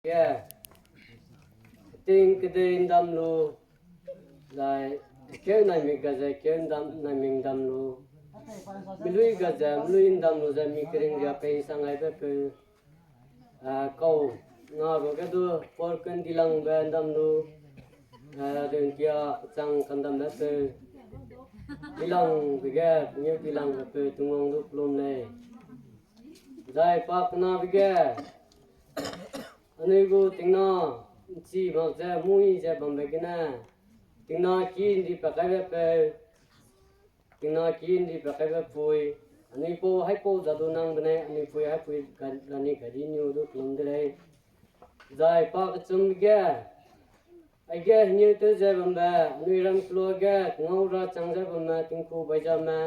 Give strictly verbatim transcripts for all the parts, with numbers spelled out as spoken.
Ge, ting kedei ndam lu, zai, keu naimik ga ze keu ndam, naimik ndam lu, melui ga ze melui ndam lu ze mi kering ria pei sang aibe peu, a, kau, nga ru ge du, por kun dilangbe ndam lu, a, dun kia chang kandambe peu, dilangbe ge, ngeu dilangbe peu, Tingwang du kelum lei. Zai pa kenabe ge, anui gu tingna, nchi mak ze, mui ze bambe gene, tingna ki ndi pa kaibe peu, tingna ki ndi pa kaibe pui, anui pau haipau za du nang benai, anui pui haipui ga-, gani gadi niu du kelum de lei. Zai pa kechum ge, aige hengeu tew ze bambe, anui ram kelua ge, ngau ra chang ze bamme, tingku baizame.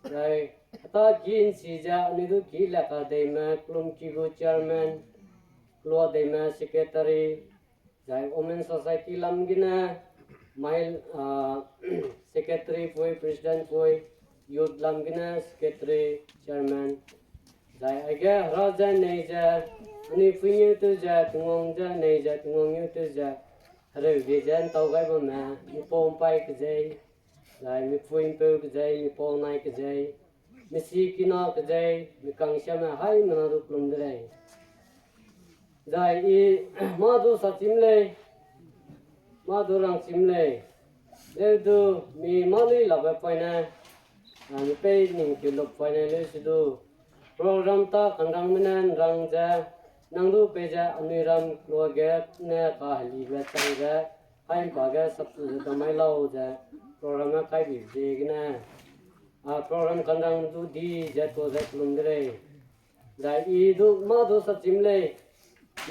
Zai, heta ki nchi ze, anui du ki le kadeime, kelum ki gu chairman, kelua deime secretary, zai Women Society lam gene, mai, a, secretary pui, president pui, youth lam gene, secretary, chairman. Zai aige hera ze nei ze, anui pui ngeu tew ze, Tingwang ze nei ze, Tingwang ngeu tew ze, hereu ge ze ntau gai bamme, mipau mpai kezei, zai mipui mpeu kezei, mipau nai kezei, misi kina kezei, mikang siame haimena du kelum de lei. Zai i mâ du sachim lei, mâ du rangchim lei, leu du mi mâ lui labe poine, a, mi pei ning kilup poine leu se du, program ta kanrangme ne nrang ze, nang du pei ze anui ram kelua ge ne kahelibe chang ze, haimpa ge sapchu ze damai lau ze, program ne kaibi ziegene, a, program kanrang du di ze tuâ ze kelum de lei. Zai i du mâ du sachim lei,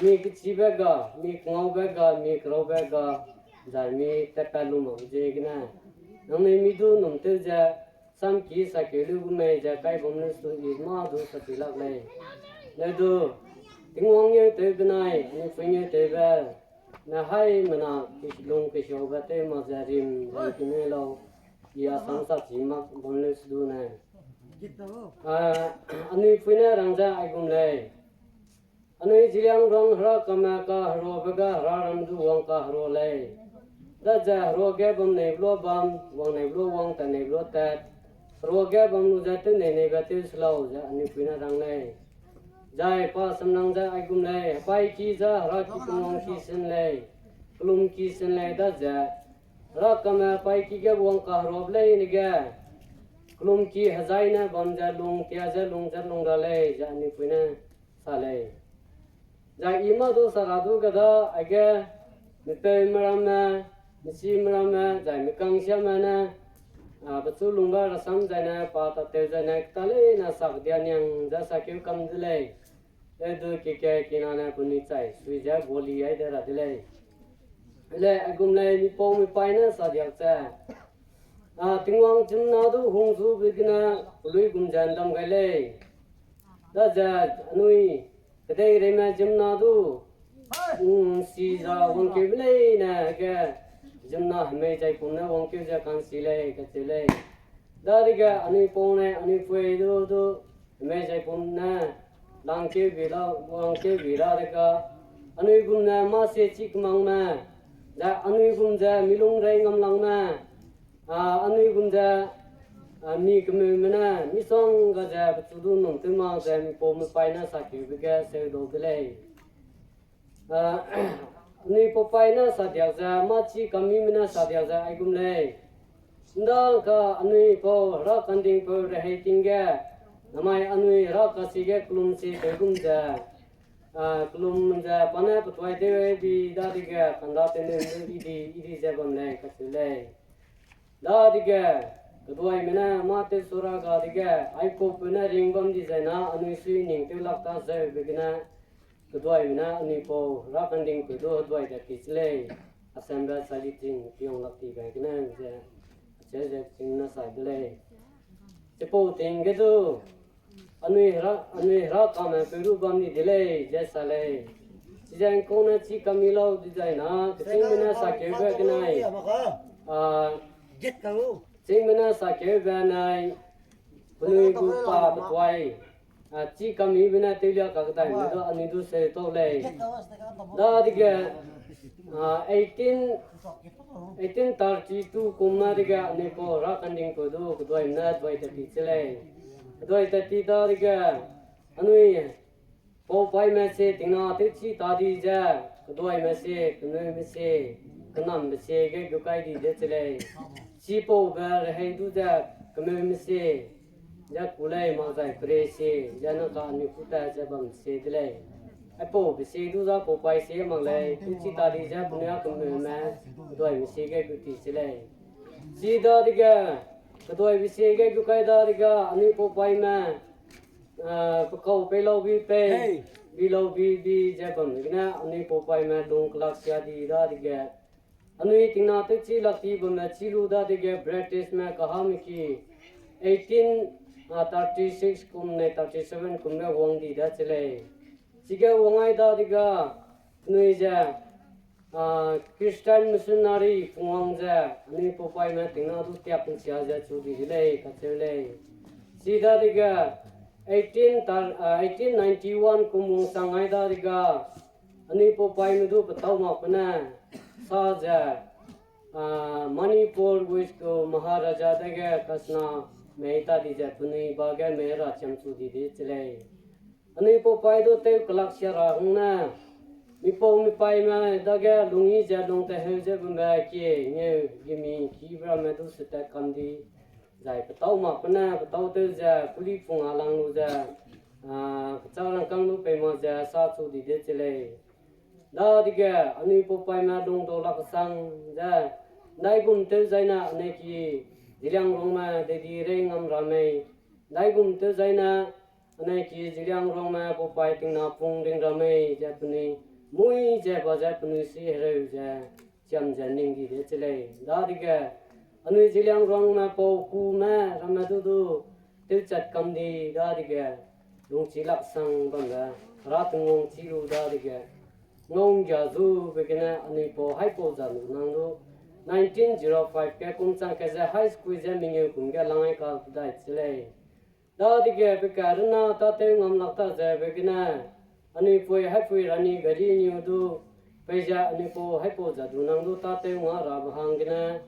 mi kechibe ga, mi kengaube ga, mi keraube ga, zai mi tatpat lu mak ziegene, nangnui mi du num tew ze, samki sakeu lu gu mei ze kaibam lu su i mâ du sachi lak lei. Leu du, Tingwang ngeu tew benai, anui pui ngeu tewbe, ne haimena lung kesiaube tew mak ze rim, rim kine lau, i a sang sachi mak bam leu se du ne. A, anui pui ne rang ze aigum lei. Anui Zeliangrong herakame kaheruabe ge hera ram du wang kaherua lei. Daze heruage bam neibe lua bam, wang neibe lua wang, tat neibe lua tat. Heruage bam lu ze tew nei neibe tew se lau ze anui pui ne rang lei. Zai pa samrang ze aigum lei, hepaîki ze heraki Tingwang ki sin lei, kelum ki sin lei daze. Herakame hepaîki ge wang kaheruabe leine ge, kelum ki hezai ne bam ze lung tia ze lung ze lung ra lei ze anui pui ne sa lei. Zai i mâ du sa ra du gada aige, mipeume ramme, misime ramme, zai mikangsiame ne, a, pechu lungbe rasam zai ne, pa tatew zai ne, keta leine sakdia niang ze sakeu kam de lei. Leu du keke kinane penui chai sui ze boli ai de ra de lei. Lei, aigum lei, mipau mipaî ne sa diak ze, a, Tingwang ziemmena du hung zube gene, peluigum ze ndam gai lei. Daze anui kedeireime ziemmena du, mm, si za wangkeube leine ge, ziemmena hemei zaipum ne wangkeu ze ka'nsi lei, kacheu lei. Dadege anui pau ne, anui pui du du, hemei zaipum ne, langkeu bi la, wangkeu bi la dega, anui gum ne mâ sie chi kemangme, zai anui gum ze milung rei ngamlangme, a, anui gum ze, a, mi kemeume ne, misongga ze pechu du num tew mak ze mipau mipaî ne sakeube ge seu dau de lei. A, anui pau paî ne sa diak ze, mâ chi kamime ne sa diak ze aigum lei. Ndangka anui pau herakandingpeu rehei ting ge, namai anui herakasi ge kelum si tew gum ze, a, kelum ze pa ne petuai tew bi dadege kanda tew ne i di, i di ze bam lei, kacheu lei. Dadege, keduaime ne mâ tew sura ga dege, aipau peu ne ring bam dizai na anui sui ning tew lak ta zeube gene, keduaime ne anui pau herakandingpeu du heduai de ki se lei, assemble sali ting piang lak ti gai gene ze, acheu ze ching ne sai de lei. Chipau ting ge du, anui hera, anui herakame peu du bam di de lei, ze sa lei. Chize ngkau ne chi kami lau dizai na, kechîngme ne sakeube kenai. A, chîngme ne sakeube nai, penui gu pa petuai. chi kamibe ne tewlia kakdaime du anui du seu tau lei. Dadege eighteen thirty-two kum dadege anui pau Hera Kandingpeu du keduaime ne duai tat ti che lei. Keduai tat ti dadege anui pau paîme sie tingna tewchi ta di ze, keduaime sie, kemeume sie, kenambe sie ge gu kai di de che lei. Chipaube rehei du ze, kemeume sie ze ku lei, mak zai pere sie ze naka anui kû tat ze bam sie de lei. Aipaube sie du za pau paî sie mak lei, tewchi ta di ze penui a kemeume, keduaime sie ge gu ti che lei. Chidadege, keduaibe sie ge gu kai dadege anui pau paîme, pe kau pei lau bi pei, bi lau bi bi ze bam gene anui pau paîme lung kelak sia di dadege, anui tingna tewchi lak ti bamme chi lu dadege Britishme kahame ki eighteen thirty-six kum nei thirty-seven kum ge wang di da che lei. Chige wang ai dadege penui ze Christian missionary pungwang ze anui pau paîme tingna du tiak nsia ze chu di de lei kacheu lei. Chidadege eighteen ninety-one kum wang sang ai dadege anui pau paîme du petau makbe ne sa ze Manipur wis gu Maharaja dage kasna mei ta di ze penui ba ge mei ra chiam chu di de che lei. Anui pau paî du tew kelak sia ra hung ne, mipau mipaîme dage lungyi ze lung teheu ze bambe kie ngeu gimi kibe ramme du setat kam di, zai petau makbe ne petau tew ze kuli pung a lang lu ze, kechâ rangkâng du pei mak ze sa chu di de che lei. Dadege anui pau paîme lungdau lak kesang ze, ndaigum tew zaine anui ki Zeliangrongme dedi rei ngam ra mei, ndaigum tew zaine anui ki Zeliangrongme pau paî tingna pung ring ra mei ze penui mui ze ba ze penui si hereu ze chiam ze ning di de che lei. Dadege anui Zeliangrongme pau kume ramme du du tewchat kam di dadege lungchi lak sang bambe Hera Tingwang chi lu dadege ngau'nggia zube gene anui pau haipau zadu nang du nineteen zero five ge kum chang kat ze high school ze mengeu kum ge lang ai kadai che lei. Dadege pe karena tâtew ngam lak ta zebe gene anui pui haipui Rani Gaidinliu du peize anui pau haipau zadu nang du tâtew nga rabe hanggene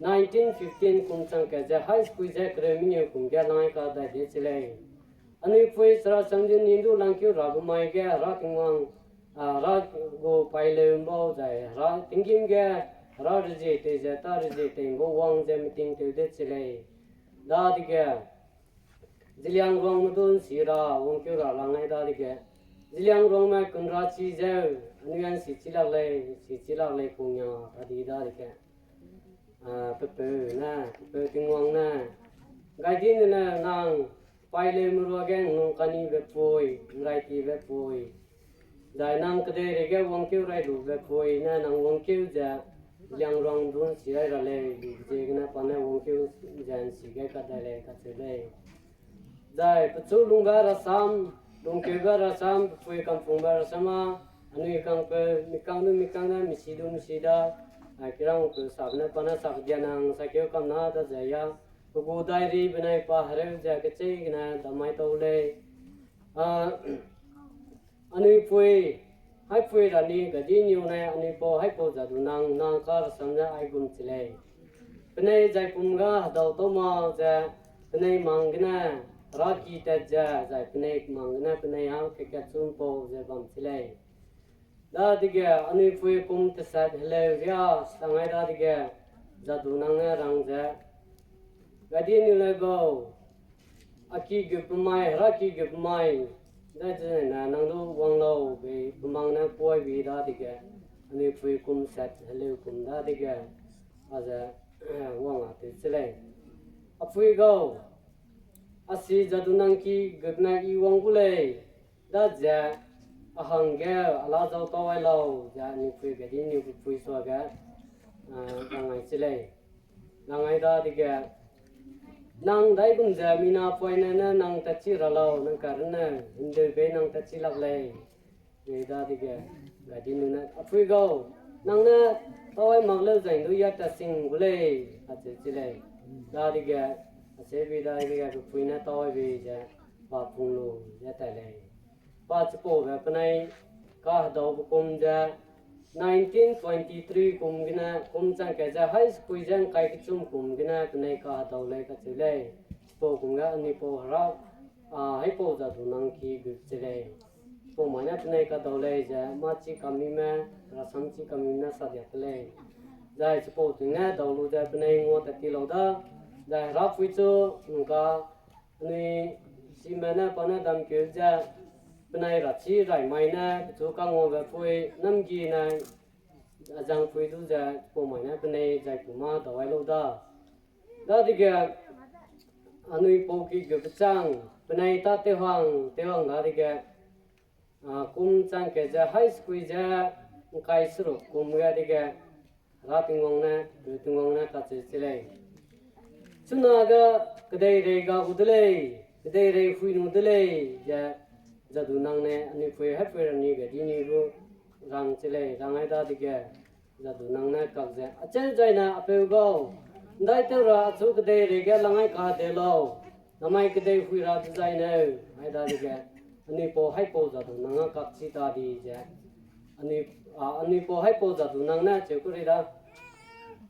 nineteen fifteen kum chang kat ze high school ze kereu mengeu kum ge lang ai kadai de che lei. Anui pui Sera Changdin ni du langkeu rabe mai ge Hera Tingwang, Hera gu paîleu ’mbau zai Hera tinggîm ge Hera rezie tei ze tâ rezie tei ’mbau wang ze meeting tew de che lei. Dadege Zeliangrongme du ’nsi ra wangkeu ra lang ai dadege, Zeliangrongme kunra chi zeu, anui a ’nsi chi lak lei, ’nsi chi lak lei pungnia ta di dadege, pepeu ne, pepeu Tingwang ne, Gaidinliu ne nang paîleume ruage ’nnung kanibe pui, ’nraitibe pui, zai nang kedeireige wangkeu rai lube pui ne nang wangkeu ze Zeliangrong du ’nsi rai ra lei, ziegene pa ne wangkeu ze ’nsi gai kadai lei kacheu lei. Zai pechu lungbe rasam, lungkeube rasam, pepui kampungbe rasam â, anui kangpeu, mikang du mikang ne, misi du misi da, a kirangpeu sabe ne pa ne sak dia nang sakeu kamna da ze ya, pe gu diary benai pa hereu ze kecheî gene damai tau lei. A, anui pui, haipui Rani Gaidinliu ne anui pau haipau zadu nang nang ka rasam ne aigum chi lei. Penei zaipum ga hedau tau ma ze, penei mang gene, Hera ki tat ze, zai penei mang gene penei hang kekatchu ’mpau ze bam chi lei. Dadege anui pui kum tesat heleu ria sang ai dadege, zadu nang ne rang ze, Gaidinliu le gau, a ki gutbe mai, Hera ki gutbe mai, dai zene nang du wang lau bei, pe mang ne puai bi dadege, anui pui kum sat heleu kum dadege, a ze, wang a tew chi lei. A pui gau, a si zadu nang ki gutme i wang gu lei, da ze, a hangge, a la zau tau ai lau, ze anui pui Gaidinliu pe pui suage, a, rang ai chi lei. Rang ai dadege, nang daigum ze mina poine ne nang tatchi ra lau, nang karunne, ’ndeu bei nang tatchi lak lei. Bei dadege, Gaidinliu ne, a pui gau, nang ne tau ai mak leu zai ’ndu ya tatsing gu lei, acheu chi lei. Dadege, acheu bei dadege, pe pui ne tau ai bei ze, pa pung lu ze tai lei. Pa chipaube penai kahedaube kum ze nineteen twenty-three kum gene, kum chang kat ze high school ze ngkai kechum kum gene penai kahedau lei kacheu lei. Chipau kum ge anui pau Hera, a, haipau Jadunang ki gu che lei. Pau mai ne penai kadau lei ze mâ chi kamime, rasam chi kamime ne sa diak de lei. Zai chipau ting ne dau lu ze penai ngua tat ti lau da. Zai Herapui chu nungka anui chime ne pa ne damkeu ze penai rachi rai mai ne pechu kanguabe pui namgi ne azangpui du ze pau mai ne penai zai pu mâ dau ai lau da. Dadege anui pau ki gu bechâng, penai tâ tewhang tewhang dadege, a, kum chang kat ze high school ze ngkai seruk kum ge dege, Hera Tingwang ne, Tingwang ne kacheu che lei. Chunage kedeirei ga gu de lei, kedeirei hui nu de lei, ze Jadunang ne anui pui haipui rani ge di ni gu rang che lei, rang ai dadege, Jadunang ne kak ze, acheu zaine apeu gau, ndaitew ra achu kedeirei ge lang ai kade lau, namai kedei hui ra dezaine, ai dadege, anui pau haipau Jadunang a kak chi ta di ze, anui, a, anui pau haipau Jadunang ne cheu ku rei da.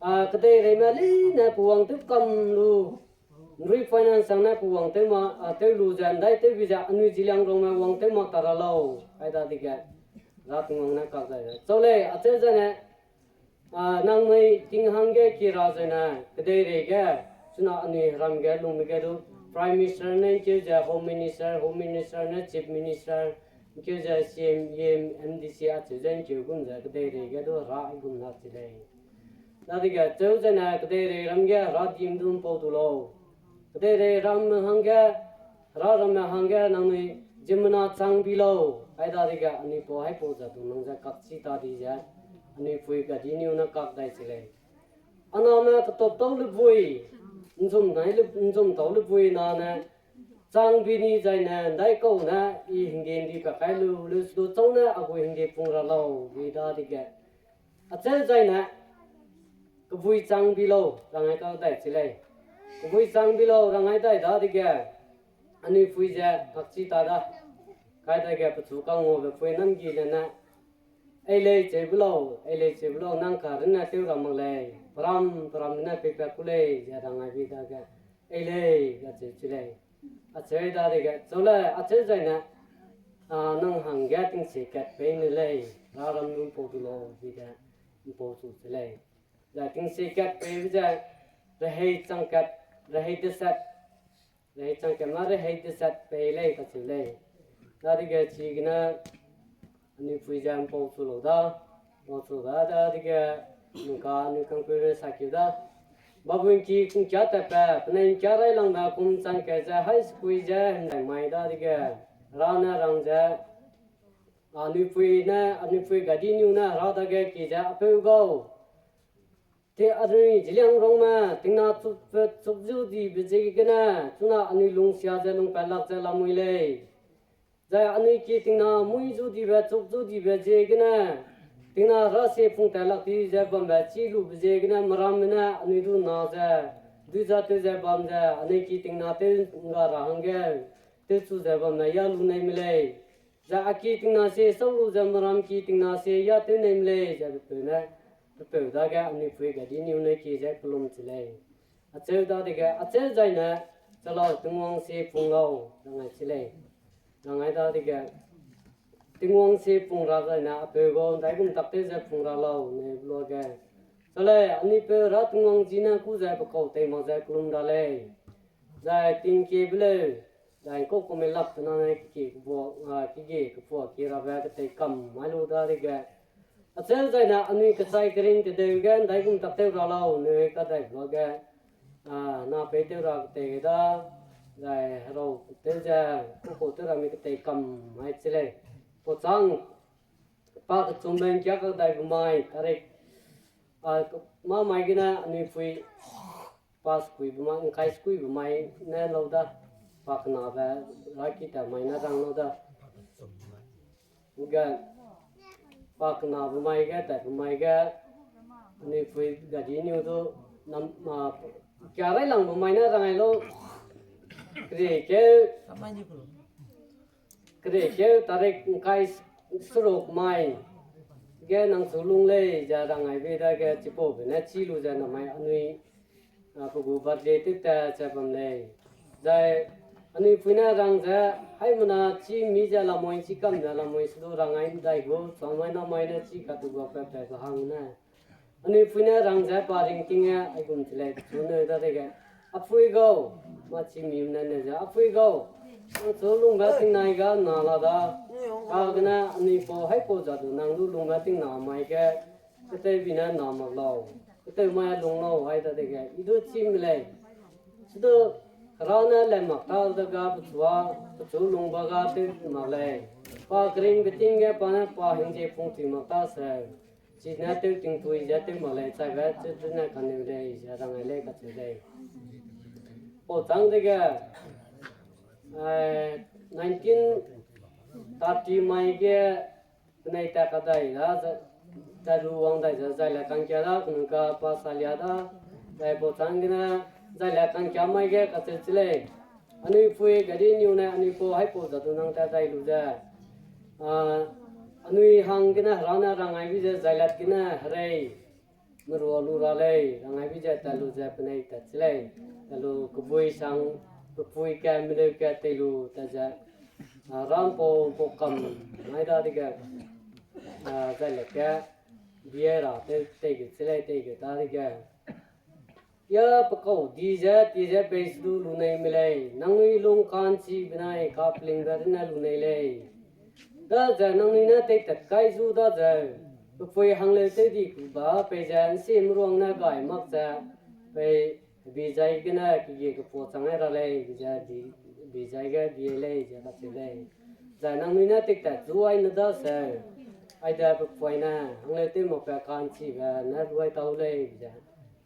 A, kedeireime leine pe wang tew kam lu, nrui finance sang ne pe wang tew ma, a, tew lu ze ndaitew bi ze anui Zeliangrongme wang tew mak ta ra lau, ai dadege, Hera Tingwang ne kak zai ze, chau lei, acheu zaine, a, nangnui ting hangge ki ra zaine, kedeirei ge, chuna anui heram ge lungme ge du, Prime Minister ne ngkeu ze Home Minister, Home Minister ne Chief Minister, ngkeu ze C M, E M, M D C acheu ze ngkeu gum ze kedeirei ge du Hera aigum la chi lei. Dadege cheu zaine kedeirei ram ge Hera dim du mpau du lau. Kedeirei ram hangge, Hera ramme hangge nangnui ziemmena chang bi lau. Ai dadege anui pau haipau Jadunang ze kak chi ta di ze, anui pui Gadiniu ne kak dai chi lei. Aname ketop tau lebui, nzum nai le, nzum tau lebui nane, chang bi ni zaine, ndaikau ne, i hingde ndi pa kai lu, leu su du chau ne, a gu hingde pung ra lau, bi dadege. Acheu zaine, kebui chang bi lau, rang ai kak dai chi lei. Kebui chang bi lau, rang ai dai dadege, anui pui ze kak chi ta da. Kai dage pechu kanguabe pui namgi le ne, ei lei cheu be lau, ei lei cheu be lau, nang ka runne tew ra mak lei, peram, peram ne peipat ku lei, ze rang ai bi dage, ei lei, kacheu chi lei. Acheu dadege, chau lei, acheu zaine, a, nang hangge tingsie kat pei ne lei, Hera ram du mpau du lau, bi de, mpau chu chi lei. Zai tingsie kat peibe ze, rehei chang kat, rehei deset, rehei chang kat ma rehei deset pei lei kacheu lei. Dadege chigene, anui pui ze mpau chu lau da, mpau chu da, dadege, nungka anui kangpeu ne sakeu da. Babu ngki kungkia tatbe, penai ngkia railangbe kum chang kat ze high school ze hemdai mai dadege, Hera ne rang ze, anui pui ne, anui pui Gadiniu ne Hera dage ki ze, apeu gau, te anui Zeliangrongme tingna chuk, chuk zu dibe ziegene, chuna anui lungsia ze lungpat lak ze lamui lei. Zai anui ki tingna mui zu dibe, chuk zu dibe ziegene, tingna rasie pung tat lak di ze bambe chî lube ziegene, meramme ne anui du na ze, dui za tew ze bam ze, anui ki tingna tew ngga ra hangge, tewchu ze bamme ya lu nei me lei. Zai a ki tingna sie sau lu ze meram ki tingna sie ya tew nei me lei, ze pepeu ne, pepeu dage anui pui Gadiniu ne ki ze kellum chi lei. Acheu dadege, acheu zaine, cha lau, Tingwang sie pung lau, rang ai chi lei. Rang ai dadege, Tingwang sie pung ra zaine, apeu gau, ndaigum tak tew ze pung ra lau, ne be luage. Cha lei, anui peu Hera Tingwang ji ne ku ze pe kau tei mak ze kellum ra lei. Zai tingkie be leu, zai kau kume lap tena ne kige kepua, a, kige kepua ki rabe ketei kam mai lu dadege. Acheu zaine anui kechai kering tedeu ge ndaigum tak tew ra lau, ne kadai be luage. A, na pei tew ra ketei ge da, zai herau tew ze, kukau tew ra mi ketei kam mai chi lei. Pau chang, pa kechumbe ngkia kadaibe mai, tarik, a, mâ mai gene anui pui, pa skuibe mai, ngkai skuibe mai ne lau da, pa kenabe, raki ta mai ne rang lau da. Ge, pa kenabe mai ge, tatbe mai ge, anui pui Gadiniu du, nam, a, kia railangbe mai ne rang ai lau. Keriekeu, keriekeu tarik ngkai seruk mai ge nang chu lung lei ze rang ai bei dage chipaube ne chî lu ze namai anui, a, pe gu birthday tew tat ze bam lei. Zai anui pui ne rang ze, haimena chî mi ze lamui, chî kam ze lamui se du rang ai dai gu, chang mai namai ne chî katu ga pe pe ga hang ne. Anui pui ne rang ze pa ringting ge aigum chi lei, pechu neu dadege, a pui gau, mâ chî mi ne neu ze, a pui gau, nang chu lungbe tingnai ga na la da, kagene anui pau haipau zadu nang du lungbe tingna mai ge, ketewbi ne na mak lau, ketew mai lung lau, ai dadege, i du chî mi lei. Chidu, Hera ne le mak ta dega pechu a, pechu lungbe ga tew mak lei. Pa keringbe ting ge pa ne pa hingzie pungtui mak ta se. Chine tew tingtui ze tew mak lei, chaibe chidene kaneu lei, ze rang ai lei kacheu lei. Pau châng dege, eh, nineteen thirty mai ge, penai tat kadai da, ze, tat lu wang dai ze, zai le kangkia da, kenu ka pa salia da, zai pau châng gene, zai le kangkia mai ge kacheu chi lei. Anui pui gadi niu ne anui pau haipau zadu nang tat dai lu ze. A, anui hang gene Hera ne rang ai bi ze, zai lat gene herei merua lu ra lei, rang ai bi ze tat lu ze penai tat chi lei. Tat lu kebui sang, pepui ka, meleu ka tei lu tat ze, a, rampau pau kam mai dadege, a, zai le ka, bie ra tei, tei ge chi lei, tei ge dadege. Ya pe kau di ze, ti ze pei se du lu nei me lei, nangnui lung ka'nchi benai kapelingbe rune lu nei lei. Daze nangnui ne teitat kai zu daze, pepui hangleu tew di kuba peize ’nsie meruang ne gai mak ze, pei bi zai gene kegie kepua chang ai ra lei, ze bi, bi zai ge bi lei, ze kacheu lei. Zai nangnui ne teitat zu ai ne daseu, aide pepuine, hangleu tew makbe ka'nchibe ne lu ai tau lei, ze.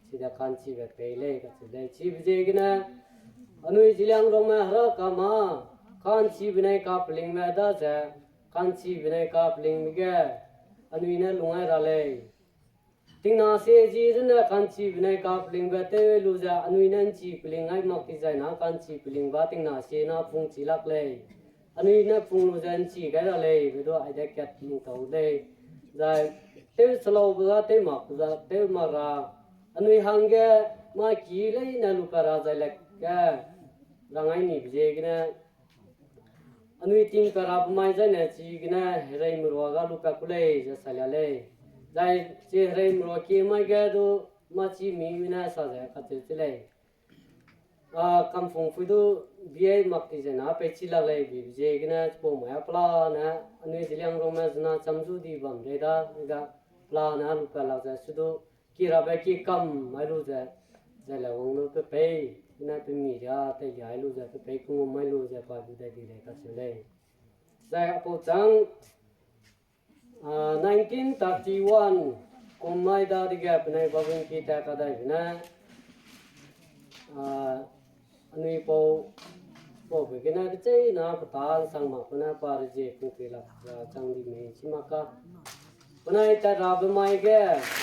Chide ka'nchibe pei lei, kacheu lei. Chibe ziegene, anui Zeliangrongme Heraka ma, ka'nchi benai kapelingbe daze, ka'nchi benai kapelingbe ge, anui ne lung ai ra lei. Tingna sie zi zene ka'nchi benai kapelingbe tew lu ze, anui ne ’nchi peling ai mak dizai na, ka'nchi pelingbe tingna sie na pungchi lak lei. Anui ne pung lu ze ’nchi gai ra lei, be du aide kat ning tau lei. Zai, tew selaube ga tew mak, za tew mak ra, anui hangge mâ ki leine lupat ra zai lak ge, rang ai nibe ziegene, anui tingpat rabe mai zaine chigene herei merua ga lupat ku lei ze salia lei. Zai chi herei merua kie mai ge du mâ chi mi mi ne sa ze kacheu chi lei. A, kampung pui du bie mak di zena peichi lak lei bibe ziegene chipau mai a pelane, anui Zeliangrongme zena cham zu di bam lei da, ga pelane lupat lak ze su du, ki rabe ki kam mai lu ze, zai le wang lu pe pei, ne pe mi ria teilia ai lu ze pe pei kungum mai lu ze pa du dai di lei kacheu lei. Zai apau chang, a, nineteen thirty-one kum mai dadege penai Babungki tat kadaibe ne, a, anui pau, paube gene kecheîna pe ta ’nsang mak pe ne pa rezie pungpui lak ze chang di mei chi mak ka. Penai tat rabe mai ge,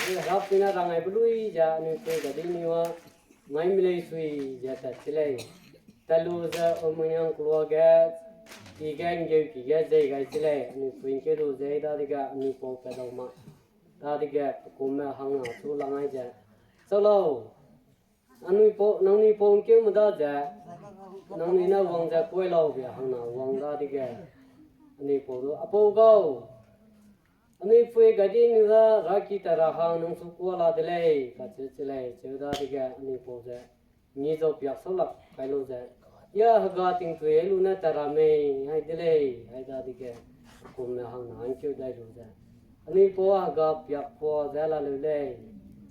e, Herapuine rang aibe lui ze anui pui gadi niu a, ngaime lei sui ze tat chi lei. Tat lu ze Uminyang kelua ge, ki ge ’nggeuki ge zei gai chi lei, anui pui ’ngkeu lu ze dadege anui pau pat dau mak. Dadege pe kumme hangna chu lang ai ze, Chau lau, anui pau, nangnui pau ’ngkeume daze, nangnui ne wang ze kuai lau be hangna wang dadege, anui pau du, Apau gau, anui pui gadi niu da raki tat ra hang nang chu kuâ la de lei, kacheu chi lei, cheu dadege anui pau ze, ngi zau piak sau lak kai lu ze, Ya hega tingtui ai lu ne tat ra mei, ai de lei, ai dadege, kumme hangna ’ngkeu dai lu ze, Anui pau a hega piak pua ze la leu lei,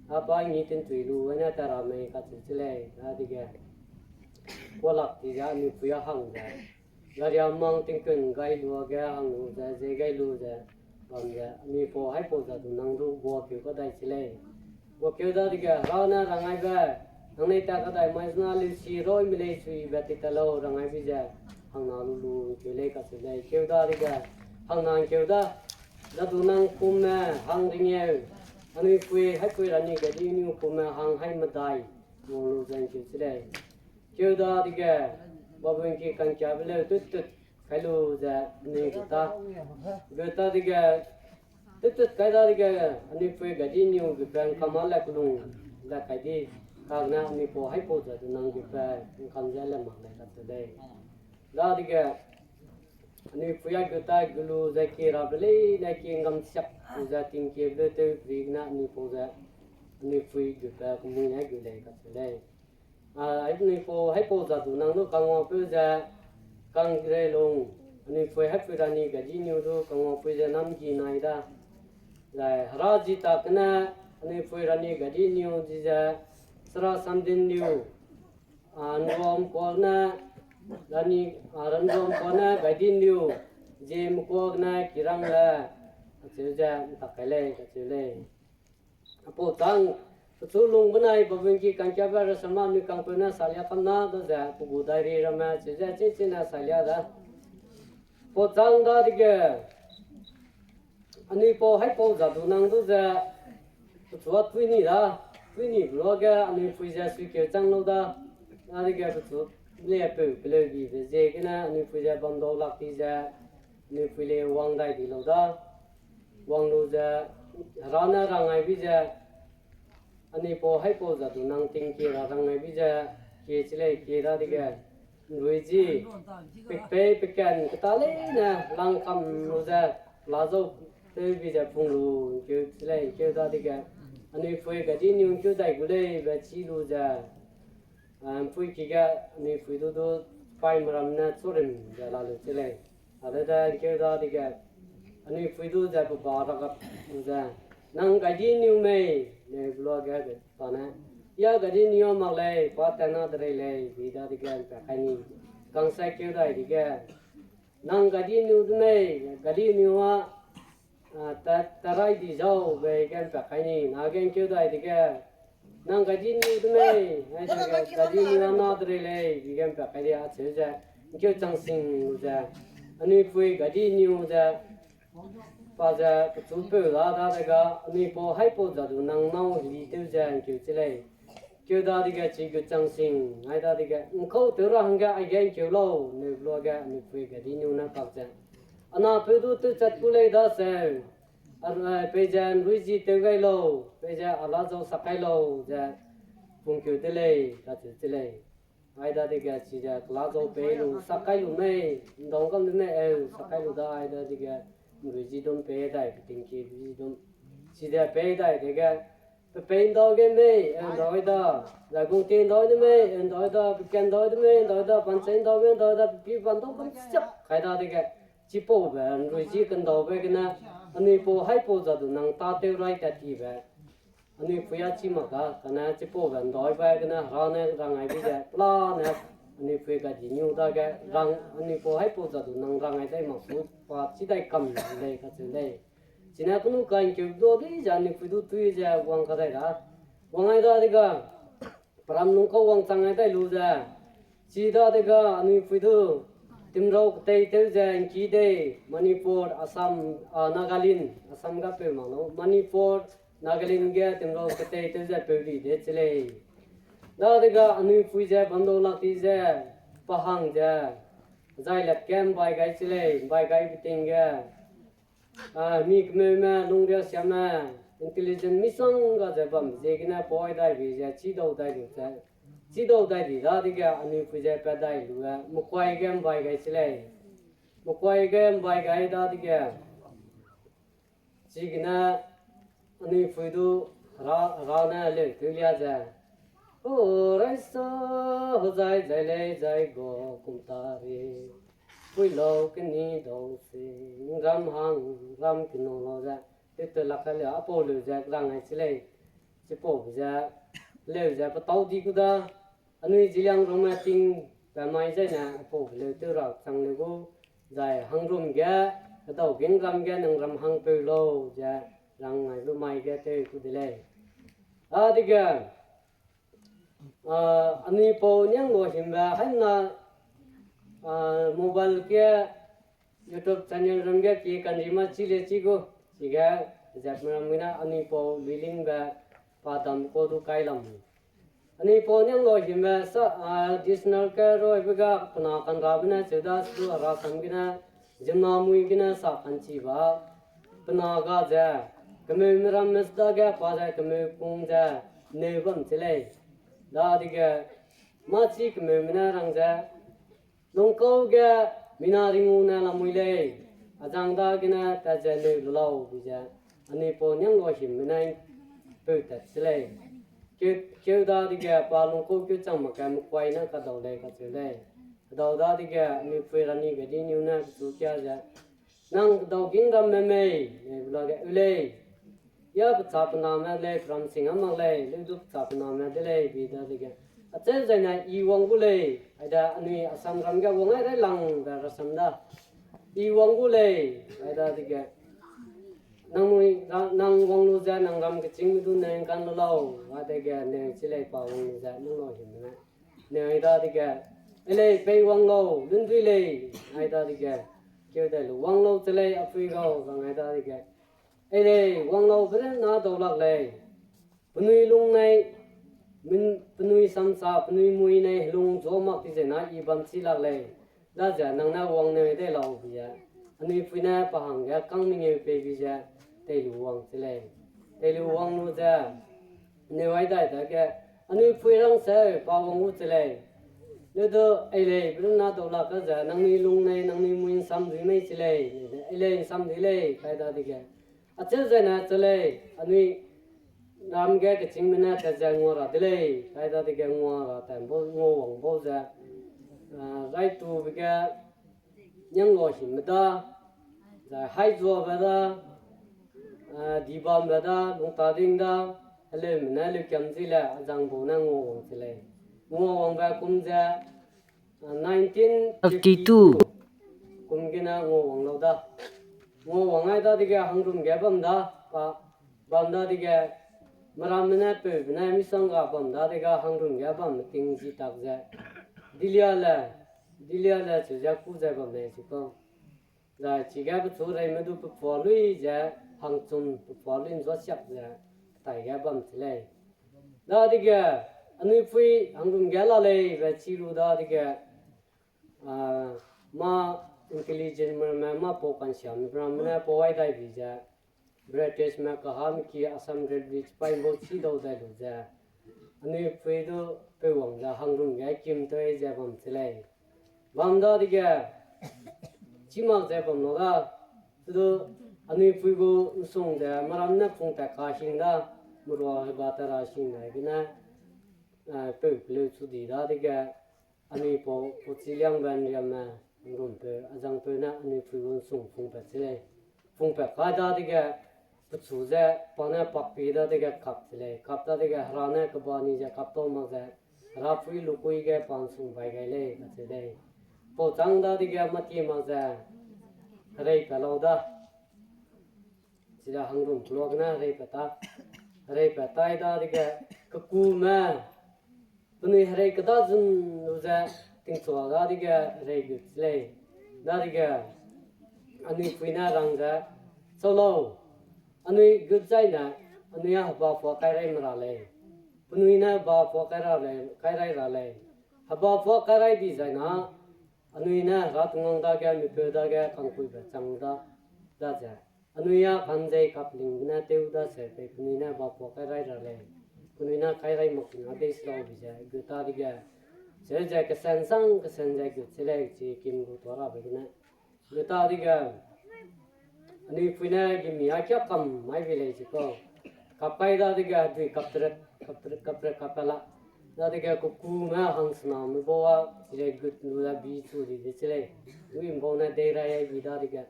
a pa ngi tingtui lu ai ne tat ra mei, kacheu chi lei, dadege, kuâ lak ti ze anui pui a hang ze, gari a mang tingkun gai luage hang lu ze, ze gai lu ze, bam ze, anui pau haipau zadu nang du guakeu kadai chi lei. Guakeu dadege, Hera ne rang aibe, nangnui tat kadai mai zena leusi raime lei suibe ti tat lau rang aibe ze, hangna lu lu ’ngkeu lei kacheu lei. Keu dadege, hangna ’ngkeu da, zadu nang kumme hang ringeu, anui pui haipui ra ni gadi niu kumme hang hai medai, wang lu ze ’ngkeu chi lei. Keu dadege, Babun ki kangkiabe leu tut tut kai lu ze anui gu ta. Gu ta dege, tut tut kai dadege, anui pui Gaidinliu gu pe ’ngkam a le kelung le kai di, kagene anui pau haipau Jadunang gu pe ’ngkam ze le mak lei kacheu lei. Dadege, anui pui a gu ta gu lu ze ki rabe leine ki ’ngkam siak lu ze tingkie be leu tew ri gene anui pau ze, anui pui gu pe kemui ne gu lei kacheu lei. A, anui pau haipau Jadunang du kangwapeu ze, kangreilung, anui pui haipui Rani Gaidinliu du kangwapui ze namgi nai da. Zai hera ji tak gene, anui pui Rani Gaidinliu ji ze, Sera Samdinliu, a, Nruamkua ne, Rani, a, Ranruamkua ne Gaidinliu, Ziemmekua gene Kirangle, acheu ze ’ntak kai lei kacheu lei. Apau chang, pechu lung benai babun ki kangkiabe rasam anui kangpeu ne salia kam na da ze, pe gu diary ramme cheu ze chî chî ne salia da. Apau chang dadege, anui pau haipau Jadunang du ze, pechu a tui ni da, tui ni be luage anui pui ze suikeu chang lau da, dadege pechu le peu peleu dibe ziegene anui pui ze bam dau lak di ze, anui pui le wang dai di lau da. Wang lu ze, hera ne rang ai bi ze, anui pau haipau Jadunang tingkie ra rang ai bi ze, kie chi lei kie dadege, ’nrui ji, pekpei peken keta leine langkam lu ze, la zau tew bi ze pung lu ’ngkeu chi lei ’ngkeu dadege, anui pui Gaidinliu ’ngkeu dai gu lei be chî lu ze, a, ’mpui ki ge anui pui du du paime ram ne churim ze la lu chi lei. A de de ’ngkeu dadege, anui pui du ze pe ba ra gap lu ze, nang Gaidinliu mei, ne be luage be pa ne, ya Gaidinliu mak lei, pa tat na de rei lei, bi dadege ’mpat kai ni. Kangsa keu dai dege, nang Gaidinliu de mei, Gaidinliu a, a, ta, tarai di zau bei ge ’mpat kai ni, na ge ’ngkeu dai dege, nang Gaidinliu de mei, ai dege Gaidinliu a na de rei lei, bi ge ’mpat kai di acheu ze, ’ngkeu chang sing lu ze, anui pui Gaidinliu ze, pa ze pechu peu la dadege, anui pau haipau Jadunang nâu heli tew ze ’ngkeu chi lei. Keu dadege chi gu chang sing, ai dadege, ’ngkau tew ra hangge aige ’ngkeu lau, ne be luage anui pui Gaidinliu ne kak ze, a napeu du tewchat ku lei daseu, a, peize ’nrui ji tew gai lau, peize a la zau sak kai lau, ze pungkeu de lei, kacheu chi lei. Ai dadege chize kela zau pei lu, sak kai lu mei, ’ndau kam de mei eu, sak kai lu da ai dadege, ’nrui ji dum pei dai, petingkie ji dum. Chize pei dai dege, pe pei ’ndau ge mei, eu ’ndau da, zai gungtie ’ndau de mei, eu ’ndau da, pe ken ’ndau de mei, ’ndau da, panchei ’ndau mei, ’ndau da, pe pi ban ’ndau kam siak kai dadege, chipaube ’nrui ji kendaube gene, anui pau haipau Jadunang tâtew rai tat tibe, anui pui a chî mak ga, kane chipaube ’ndaube gene hera ne rang ai bi ze, pelane, anui pui Gaidinliu dage, rang, anui pau haipau Jadunang rang ai dai mak su, pa chî dai kam lei kacheu lei. Chine kenu kai ’ngkeu du di ze anui pui du tui ze wang kadai ra. Wang ai dadege, peram lungkau wangchang ai dai lu ze, chi dadege anui pui du, timrau ketei tew ze ’ngki dei, Manipur, Assam, a, Nagaland, Assam ga peu mak lau, Manipur, Nagaland ge timrau ketei tew ze peu di de chi lei. Dadege anui pui ze bam dau lak di ze, pa hang ze, zai lat ge ’mbai gai chi lei, ’mbai gai beting ge, a, mi kemeume, lungria siame, intelligent misongga ze bam ziegene poi dai bi ze, chîdau dai lu ze, chîdau dai di dadege anui pui ze pat dai lu e, mekuai ge ’mbai gai chi lei. Mekuai ge ’mbai gai dadege, chigene anui pui du hera, hera ne leu tew lia ze, o, raisa, hezai zai lei zai ga kum ta ri, pui lau keni dau si, ram hang, ram kenu lau ze, tew tew lak kai leu, apau leu ze rang ai chi lei, chipaube ze, leu ze petâu di gu da, anui Zeliangrongme ting pe mai zaine apau leu tew ra chang leu gu, zai hangrum ge, hedau gingram ge nang ram hangpeu lau ze, rang ai lu mai ge tew ku de lei. Dadege, a, anui pau Nianglo Himbe haimna, a, mobile ge YouTube channel ram ge pie kanri ma chi le chi gu, chige, zatme ram gene anui pau Luilingbe pa dam kau du kai lam. Anui pau Nianglo Himbe sa, a, dictionary ke roibe ga pe na kanrabe ne cheu da su rasam gene, ziemmena mui gene sa kanchi ba, pe na ga ze, kemeume ramme dage pa ze kemeu kung ze, neu bam chi lei. Dadege, mâ chi kemeume ne rang ze, lungkau ge mina ringu ne lamui lei, azang dagene tat ze neu lu lau bi ze, anui pau Nianglo Himbe ne peu tat chi lei. Keu, keu dadege pa lungkau keu chang mak ge mekuai ne kadau lei kacheu lei. Kadau dadege anui pui Rani Gaidinliu ne pechu kia ze, nang kedau gingramme mei, neu lage eu lei. Ya pecha pename lei, peram sing a mak lei, leu du pecha pename de lei, bi dadege. Acheu zaine i wang gu lei, aide anui Assamram ge wang ai railangbe rasam da. I wang gu lei, ai dadege. Nang mui, ra-, nang wang lu ze, nang ram kechîngme du neu kan lu lau, adege neu chi lei pa wang lu ze, Nianglo Himbe ne. Neu ai dadege, ei lei, pei wang lau, lundui lei, ai dadege. Keu dai lu, wang lau che lei, apui gau, rang ai dadege. Ei lei, wang lau, berena dau lak lei. Penui lung nei, min-, penui samsa, penui mui nei, helung zuâ mak ti zena i bam chi lak lei. Daze nang ne wang neu dei lau bi ze. Anui pui ne pa hangge kang mengeu pei bi ze, tei lu wang chi lei. Tei lu wang lu ze, neu ai dai dage, anui pui rang seu pa wang gu chi lei. Leu du, ei lei, berena dau lak ka ze, nangnui lung nei, nangnui mui nsam dui mei chi lei. Ei lei, nsam dui lei, kai dadege. Acheu zaine che lei, anui ram ge kechîngme ne tat ze ngua ra de lei, kai dadege ngua ra tat bau, ngua wang bau ze, a, raitube ge Nianglo Himbe da, zai Haizuabe da, a, Dibambe da, Lungtading da, heleume ne leukiam zi le, azang bau ne ngua wang chi lei. Ngua wangbe kum ze, a, nineteen fifty-two kum gene ngua wang lau da. Ngua wang ai dadege Hangrum ge bam da, pa, bam dadege, meramme ne peube ne misongga bam dadege Hangrum ge bam meting ji tak ze. Dilia le, Dilia le cheu ze kû ze bam lei chi kau. Zai chige pechu reime du pepua lui ze, hangchum pepua lui nzuasiak ze, petai ge bam chi lei. Dadege, anui pui Hangrum ge la lei be chi lu dadege, a, mâ intelligent meramme, mâ pau kansiame meramme ne pau ai dai bi ze, Britishme kahame ki Assam Rifle chipaî bau chî dau dai lu ze, anui pui du peu wang ze Hangrum ge kim tei ze bam chi lei. Bam dadege, chî mak ze bam lau da, du anui pui gu nsung ze meram ne pung tat ka hing da, merua heba ta ra hing dai gene, a, peu peleu chu di dadege, anui pau, pau Chiliangbe Nriamme, Hangrumpeu, azangpeu ne anui pui gu nsung pungpat chi lei. Pungpat kai dadege, pechu ze, pa ne pakpi dadege kap chi lei. Kap dadege, hera ne keba ni ze kap tau mak ze, herapui lukui ge pa nsung bai gai lei, kacheu lei. Pau châng dadege, mâ ti mak ze, herei pa lau da. Chida Hangrum keloa gene herei pa ta. Herei pa tai dadege, kekume, penui herei keda zun lu ze, tingchua dadege herei gut chi lei. Dadege, anui pui ne rang ze, chau lau, anui gut zaine, anui a heba pua kai rai me ra lei. Penui ne heba pua kai ra lei, kai rai ra lei. Heba pua kai rai di zaina, anui ne hera tungwang dage, mipeu dage, kangkuibe chang da, daze. Anui a kanzei kapling ne tew daseu pei penui ne heba pua kai rai ra lei. Penui ne kai rai mak tina dei se lau bi ze, gut dadege. Seu ze kesen sang kesen ze gut se lei chi kim gu tuâ rabe gene. Gut dadege, anui pui ne gimi a kia kam mai bi lei chi kau. Kap kai dadege, dui kap tret, kap tret, kap tret, kap la. Dadege kekume hangsename bau a, chi ze gut lu da bi chu di de chi lei. Wi mbau ne dei rai ai bi dadege.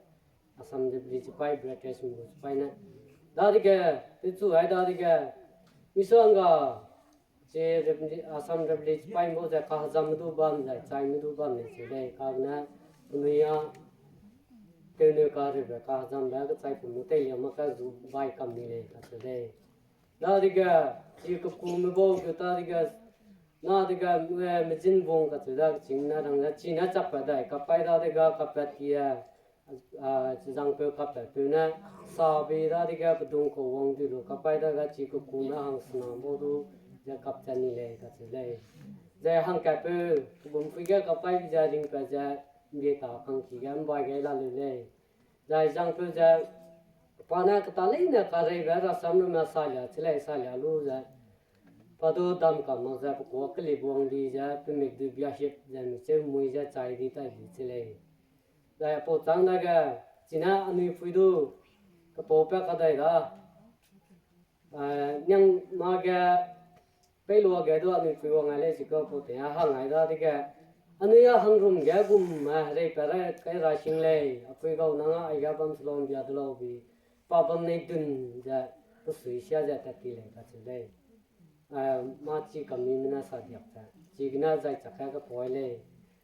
Assam Rifle chipaî, British mi gu chipaî ne. Dadege, techu ai dadege, misongga, chi Rifle, Assam Rifle chipaî bau ze kahezam du bam ze, chaime du bam lei chi lei, kagene, penui a, tewneu kareube kahezambe kechai pum lu teilia mak ka zu bai kam ni lei, kacheu lei. Dadege, chi kekume bau gut dadege, na dege, eh, mejin bung kacheu da, chine rang ze, chine chakpat dai, kapai dadege, kapat ti, eh, a, chizangpeu kapatpeu ne, sabi dadege, pedung kau wang di lu, kapai dage, chi kekume hangsename bau du, kap ze ni lei kacheu lei. Zai hangkatpeu, pegum pui ge kap kai ze ringpat ze, mbie ta kangki ge mbai gai la leu lei. Zai zangpeu ze, pa ne keta leine kareibe rasam lume salia chi lei, salia lu ze, pa du dam kam mak ze, pe kuâ kelibuang di ze, pemik du biahip ze, micheu mui ze chai di tai di chi lei. Zai apau châng dage, chine anui pui du, kepau pa kadai da, niang mâ ge, peiluage du anui pui wang ai lei chikau pau ting a hang ai dadege, anui a hangrum ge gum, hereipat ra kai ra sing lei, apui gau nang a aige bam se lau mbia de lau bi, pa bam nei dun ze, pesui sia ze tat ti lei kacheu lei. Mâ chi kamime ne sa diak ze, chigene zai chak ge kepau ai lei.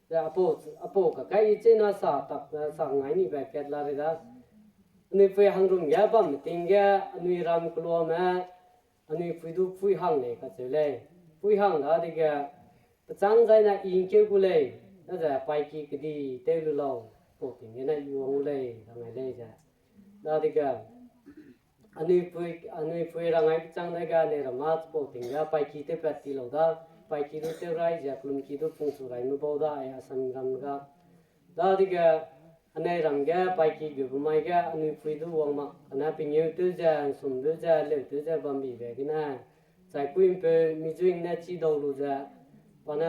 Ze apau, apau kakai i chena sa tak, sa ngai nibe kat la rei da. Anui pui hangrum ge bamme ting ge, anui ram keluame, anui pui du pui hang lei kacheu lei. Pui hang dadege, pechâng zaine i ngkeu gu lei, daze paîki kedi tew lu lau, pau ting gene i wang gu lei, rang ai lei ze. Dadege, anui pui, anui pui rang ai pechâng dege anei ram a chipau ting ge paîki tewpat ti lau da, paîki du tew rai ze, kelumki du pungchu raime bau da, ai Assam ram ga. Dadege, anei ram ge paîki geube mai ge anui pui du wang mak, kane pengeu tew ze, nsum tew ze, leu tew ze bambibe gene, chai pui'mpeu mizuing ne chi dau lu ze, pa ne,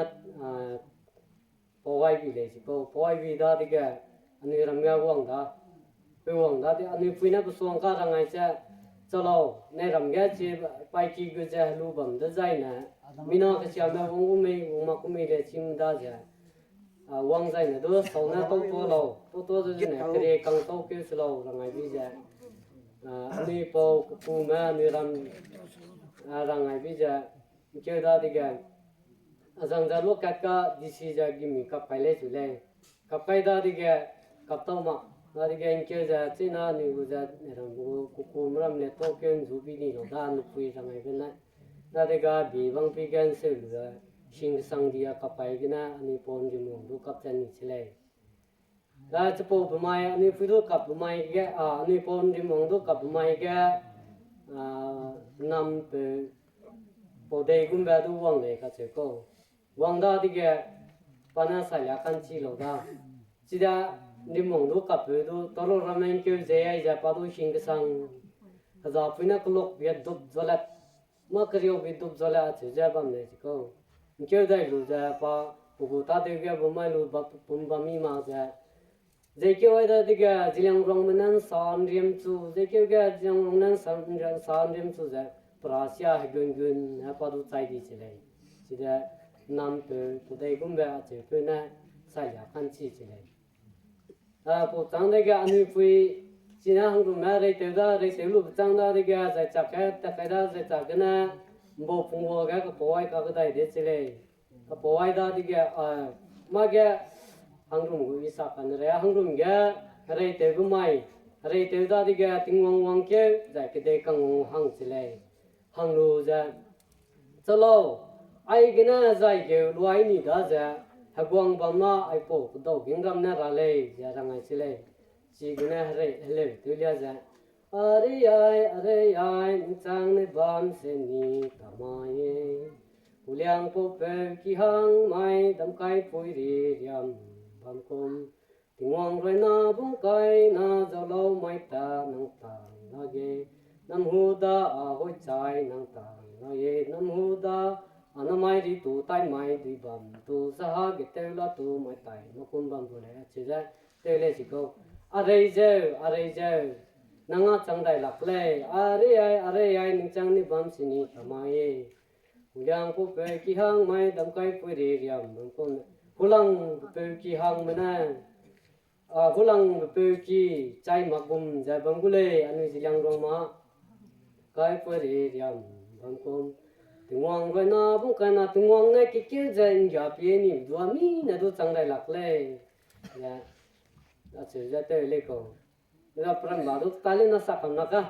pau ai bi lei chipau, pau ai bi dadege, anui ram ge wang da, pe wang da de, anui pui ne pesuang ka rang ai ze, cha lau, nei ram ge chi paîki gu ze helu bam dezaine, mina kesiame wang gu mei, wang mak gu mei le chim daze, wang zaine du sau ne tau tua lau, tau tua zene kerie kang tau keu se lau rang ai bi ze, anui pau kepume anui ram, rang ai bi ze, ngkeu dadege, azang ze luakat ga DC ze gimi kap kai lei chu lei. Kap kai dadege, kap tau mak, dadege ngkeu ze chena anui gu ze nei ram gu kukum ram le tau keu nzu bi ni lau da anui pui rang ai be ne. Dadege bi bang pi ge nseu lu ze, sing kesang di a kap kai gene anui pau Nrimwang du kap ze ni chi lei. Da chipau be mai, anui pui du kap be mai ge, anui pau Nrimwang du kap be mai ge, nam pe pau dei gumbe du wang lei kacheu kau. Wang dadege, pa ne salia ka'nchi lau da. Chida Nrimwang du kappeu du, talo ramme ngkeu ze ai ze pa du sing kesang. Hezapui ne kelok bia dup zalat, mâ keriau bi dup zalat acheu ze bam lei chikau. Ngkeu dai lu ze pa, pe gu tâtew ge bam mai lu ba pum bam mi mak ze, zeikeu ai dadege Zeliangrongme ne nsa nriam chu, zeikeu ge Zeliangrong ne nsa nriam, nsa nriam chu ze, perasia hegun gun ne pa du chai di chi lei. Chide nam peu, pe dei gumbe acheupeu ne salia ka'nchi chi lei. Pau châng dege anui pui, chine hangrumme reitew da, reitew lube châng dadege zai chak ge tat kai da, zai chak gene mbau pungwa ge kepau ai kakdai de chi lei. Kepau ai dadege, mâ ge hangrum gu i sa kane rei, hangrum ge hereitewbe mai, hereitew dadege Tingwang wangkeu zai kedei kangwang hang chi lei. Hang lu ze, cha lau, aigene zaigeu luai ni daze, heguang bam ma aipau kedau gingram ne ra lei ze rang ai chi lei. Chigene herei heleu tew lia ze, arei ai, arei ai, ningchang ne bam se ni ta mai e. Huliangpau peu ki hang mai, damkaipui ri riam bam kum. Tingwang ruaina bungkaina zau lau mai ta nang tang lage. Namhu da a hoichai nang tang lage. Namhu da a namai ri tu tai mai dui bam tu saha ge tew la tu mai tai makum bam bu lei acheu ze tew lei chi kau. Arei zeu, arei zeu. Nang a chang dai lak lei. Arei ai, arei ai, ningchang ni bam si ni ta mai e. Huliangpau peu ki hang mai, damkaipui ri riam bam kum. Hulangpeu ki hangme ne, hulangpeu ki chai mak gum ze bam gu lei, anui Zeliangrong ma. Kaipui ri riam bam kum. Tingwang ruaina bungkaina Tingwang ne kikeu ze nggia pie ni dua mi ne du chang dai lak lei. Acheu ze tew lei kau. Ra peram ba du ta le na sa kam na ka,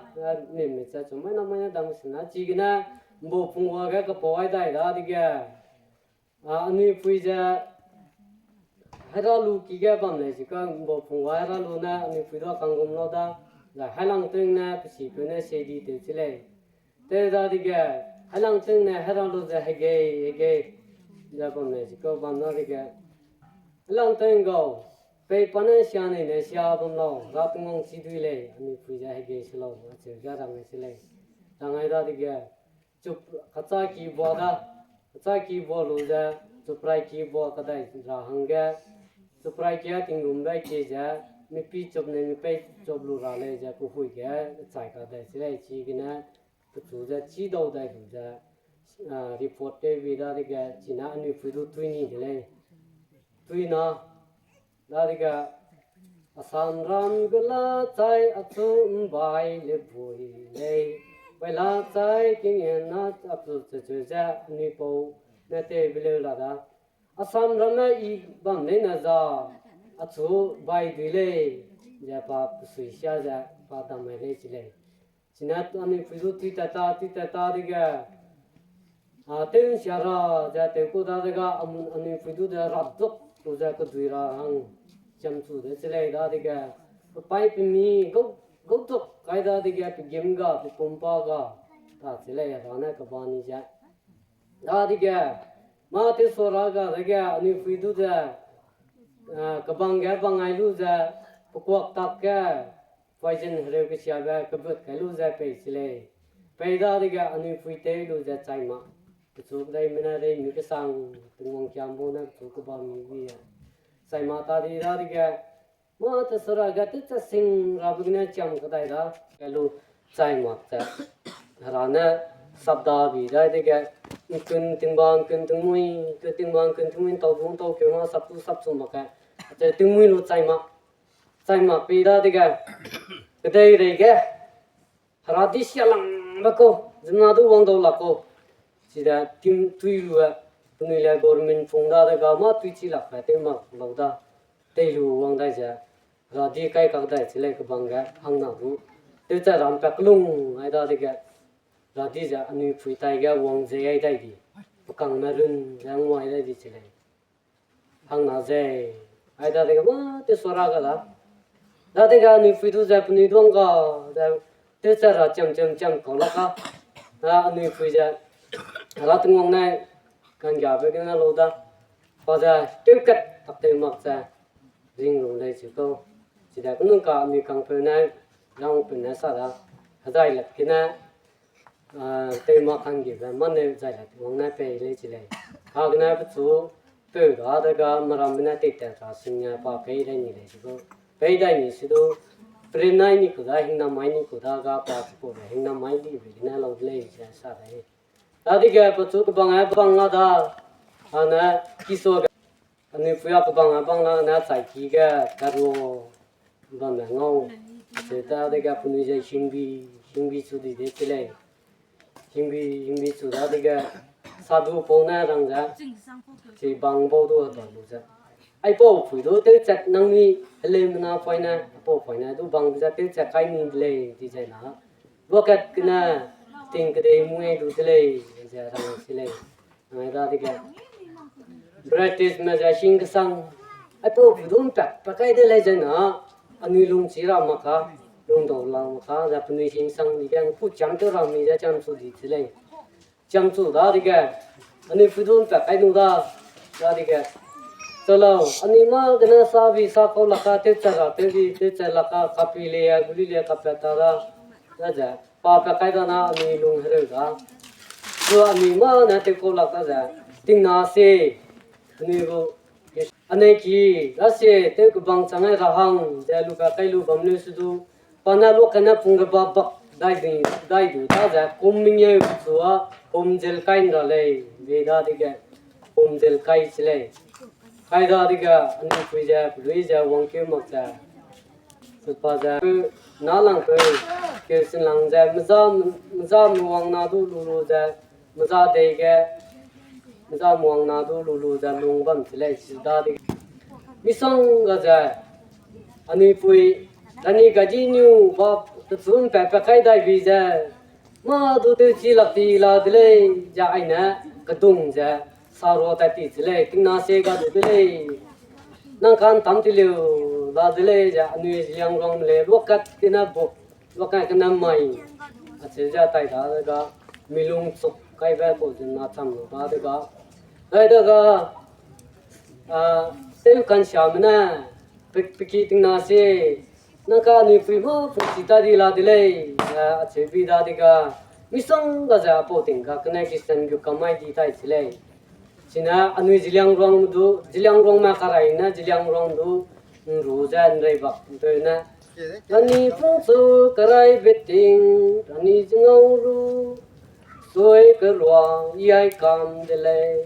ni mi cha chu mai na mai na dam sena chigene, mbau pungwa ge kepau ai dai dadege, anui pui ze, Hera lu ki ge bam lei chi ka, mbau pungwa Hera lu ne anui pui du kanggum lau da, zai hailang tewing ne pe sipeu ne se di tew chi lei. Tew dadege, Helang ting ne hera lu ze hegei, hegei. Ze bam ne, zikau bam na dege. Helang ting gau, pei pa ne sia nei ne sia bam lau, ra tungwang chi dui lei, anui pui ze hegei se lau, acheu ze rang ai se lei. Rang ai dadege, chup, kacha ki bua da, kacha ki bua lu ze, chuprai ki bua kadai ra hangge, chuprai ki a tinggum bai ki ze, mipi chup ne mipei chup lu ra lei ze, kuhui ge, chai kadai se lei, chigene, pechu ze, chi dau dai lu ze, ah, report tew bi dadege, chine anui pui du tui ni de lei. Tui na, dadege, Assam ram gu la chai achu mbai le bui lei. Bai la chai king en na achu cheu cheu ze anui pau ne tew be leu la da. Assam ramme i bam leine za achu bai dui lei. Ze pa pesui sia ze pa dam mai lei chi lei. Chine anui pui du tui tat ta, tui tat ta dege, a, tew nsia ra ze tew ku dadege, am-, anui pui du de raduk lu ze kedui ra hang chiam chu de chi lei dadege, pepai pemi gau, gauduk kai dadege, pegim ga, pepumpa ga, ta chi lei ra ne keba ni ze. Dadege, mâ tewsua ra ga dege, anui pui du ze, a, kebang ge bang ai lu ze, pekuak tak ge, poison hereu kesiabe kebut kai lu ze pei chi lei. Pei dadege anui pui tew lu ze chai mak. Pechu kedeime ne rei mi kesang, Tingwang kiam bau ne pechu kebam mi bi e. Chai mak ta di dadege, mâ tewsua ra ge tewchat sing rabe gene chiam kedai da. Kai lu chai mak ze. Hera ne sapda bi dadege, ’nkun tingba ’nkun tingmui, ’nkun tingba ’nkun tingmui ’ntau du ’ntau keu ma sap du sap chu mak ge. Acheu tingmui lu chai mak. Chai mak pei dadege, kedeirei ge, Hera di sialangbe kau, ziemmena du wang dau lak kau. Chide tim tui lu e, penui le government pung dadege mâ tui chi lakbe tew mak lau da, tei lu wang dai ze, Hera di kai kak dai chi lei kebang ge, hangna du. Tewchat ram pa kelung ai dadege, Hera di ze anui pui tai ge wang ze ai dai di, pekangme run ze nguai dai di chi lei. Hangna ze, ai dadege mâ tewsua ra ga da. Dadege anui pui du ze penui duang ga, ze tewchat ra chiam chiam chiam kau lak ka. Da anui pui ze, Hera Tingwang ne, kanggiabe gene lau da. Pa ze, tewkat tak tew mak ze, ring rung lei chi kau. Chide kenung ka anui kangpeu ne, rangpeu ne sa da. Hezai lat gene, a, tew mak kanggiabe mâ ne zai lat wang ne pei lei chi lei. Kagene pechu, peu dadege merambe ne teitat ra sing ne pa pei dai ni lei chi kau. Pei dai ni si du, peren nai ni ku da, hingnam mai ni ku da ga pa chipaube hingnam mai dibe gene lau de lei ze sa dai. Dadege pechu kebang e bang la da, ane, kisuage, anui pui a kebang e bang la ne chai ki ge, karu, bambe ngau, acheu dadege penui ze hingbi, hingbi chu di de chi lei. Hingbi, hingbi chu dadege, sadu pau ne rang ze, chi bang bau du hedau lu ze. Aipau pui du tewchat nang ni, heleumena poine, aipau poine du bang ze tewchat kai ni de lei di zai na. Luakat gene, ting kedei mui du de lei, ze rang si lei. Ai dadege, Britishme ze hing kesang, aipau pui du ’mpat pa kai de lei zai na, anui lung chi ra mak ka, lungdau la mak ka, ze penui hingsang di ge ’ngku chiam tew ra mi ze chiam chu di chi lei. Chiam chu dadege, anui pui du ’mpat kai nu da, dadege, chalo, anui mâ gene sabi sa kau lak ka, tewchat ra tewbi, tewchat lak ka, kapi le, guli le, kapat ta da, da ze, pa pat kai da na, anui lung hereu da. Chu anui mâ ne tew kau lak da ze, tingna se, anui gu, anui ki, da se, tew kebang chang ai ra hang, ze lupat kai lu bam leu se du, pa ne luakene pung ge ba bak dai di, dai du da ze, kum mengeu pechu a, pum zel kai ’nra lei, bei dadege, pum zel kai chi lei. Kai dadege, anui pui ze, pelui ze, wangkeu mak ze. Pepa ze, na lang peu, keu sin lang ze, meza, meza mewang na du lu lu ze, meza dei ge, meza mewang na du lu lu ze, lung bam chi lei, chi dadege. Misongga ze, anui pui, Rani Gaidinliu ba pechu ’mpat pa kai dai bi ze, mâ du tewchi lak ti la de lei, ze aine, kedung ze, sarua tat ti chi lei, tingna se ga du de lei. Nang ka'ntam ti liu la de lei, ze anui Zeliangrongme lei, luakat gene buk, luakat gene mai, acheu ze tai dadege, milung chuk, kaibe kau zena cham lu ba de ga. Ai de ga, a, tew kansiame ne, pe, peki tingna se, nang ka anui pui ma pungsi ta di la de lei, a, acheu bi dadege, misongga ze apau ting ga kene Christian gu kamai di tai chi lei. Chine anui Zeliangrong du, Zeliangrongme karai ne, Zeliangrong du, nru ze nrei bak nteu ne. Rani pungchu karai beting, rani zingau lu, sui kerua, i ai kam de lei.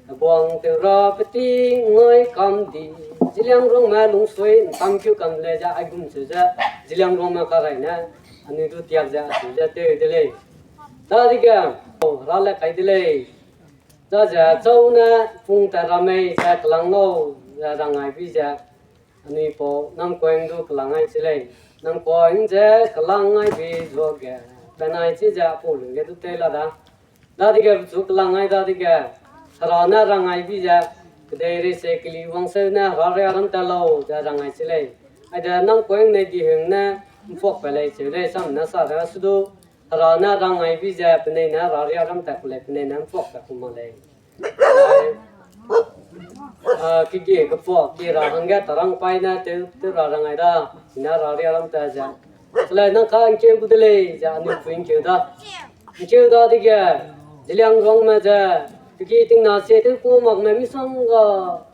Heguang tew ra peting, ngai kam di. Zeliangrongme lungsui, ntam keu kam lei ze, aigum cheu ze, Zeliangrongme karai ne, anui du tiak ze, acheu ze tew de lei. Dadege, o, ra le kai de lei. Daze chau ne pung tat ra mei ze kelang lau, ze rang ai bi ze, anui pau Namkuang du kelang ai chi lei. Namkuang ze kelang ai bi zuage, penai chi ze apau lungge du tei la da. Dadege pechu kelang ai dadege, Hera ne rang ai bi ze, kedei rei se keli wangseu ne Hera riaram tat lau, ze rang ai chi lei. Aide Namkuang ne di hung ne, mpuak pe lei cheu lei sam ne sa de su du, Hera ne rang ai bi ze, penei ne Hera riaram tat ku lei, penei ne mpuak tat ku ma lei. A, kege kepuak, ke ra hangge tarang paî ne tew, tew ra rang ai da, chine Hera riaram tat ze. Chelei nang ka ngkeu gu de lei, ze anui pui ngkeu da. Ngkeu dadege, Zeliangrongme ze, peki tingna se tew ku makme misongga,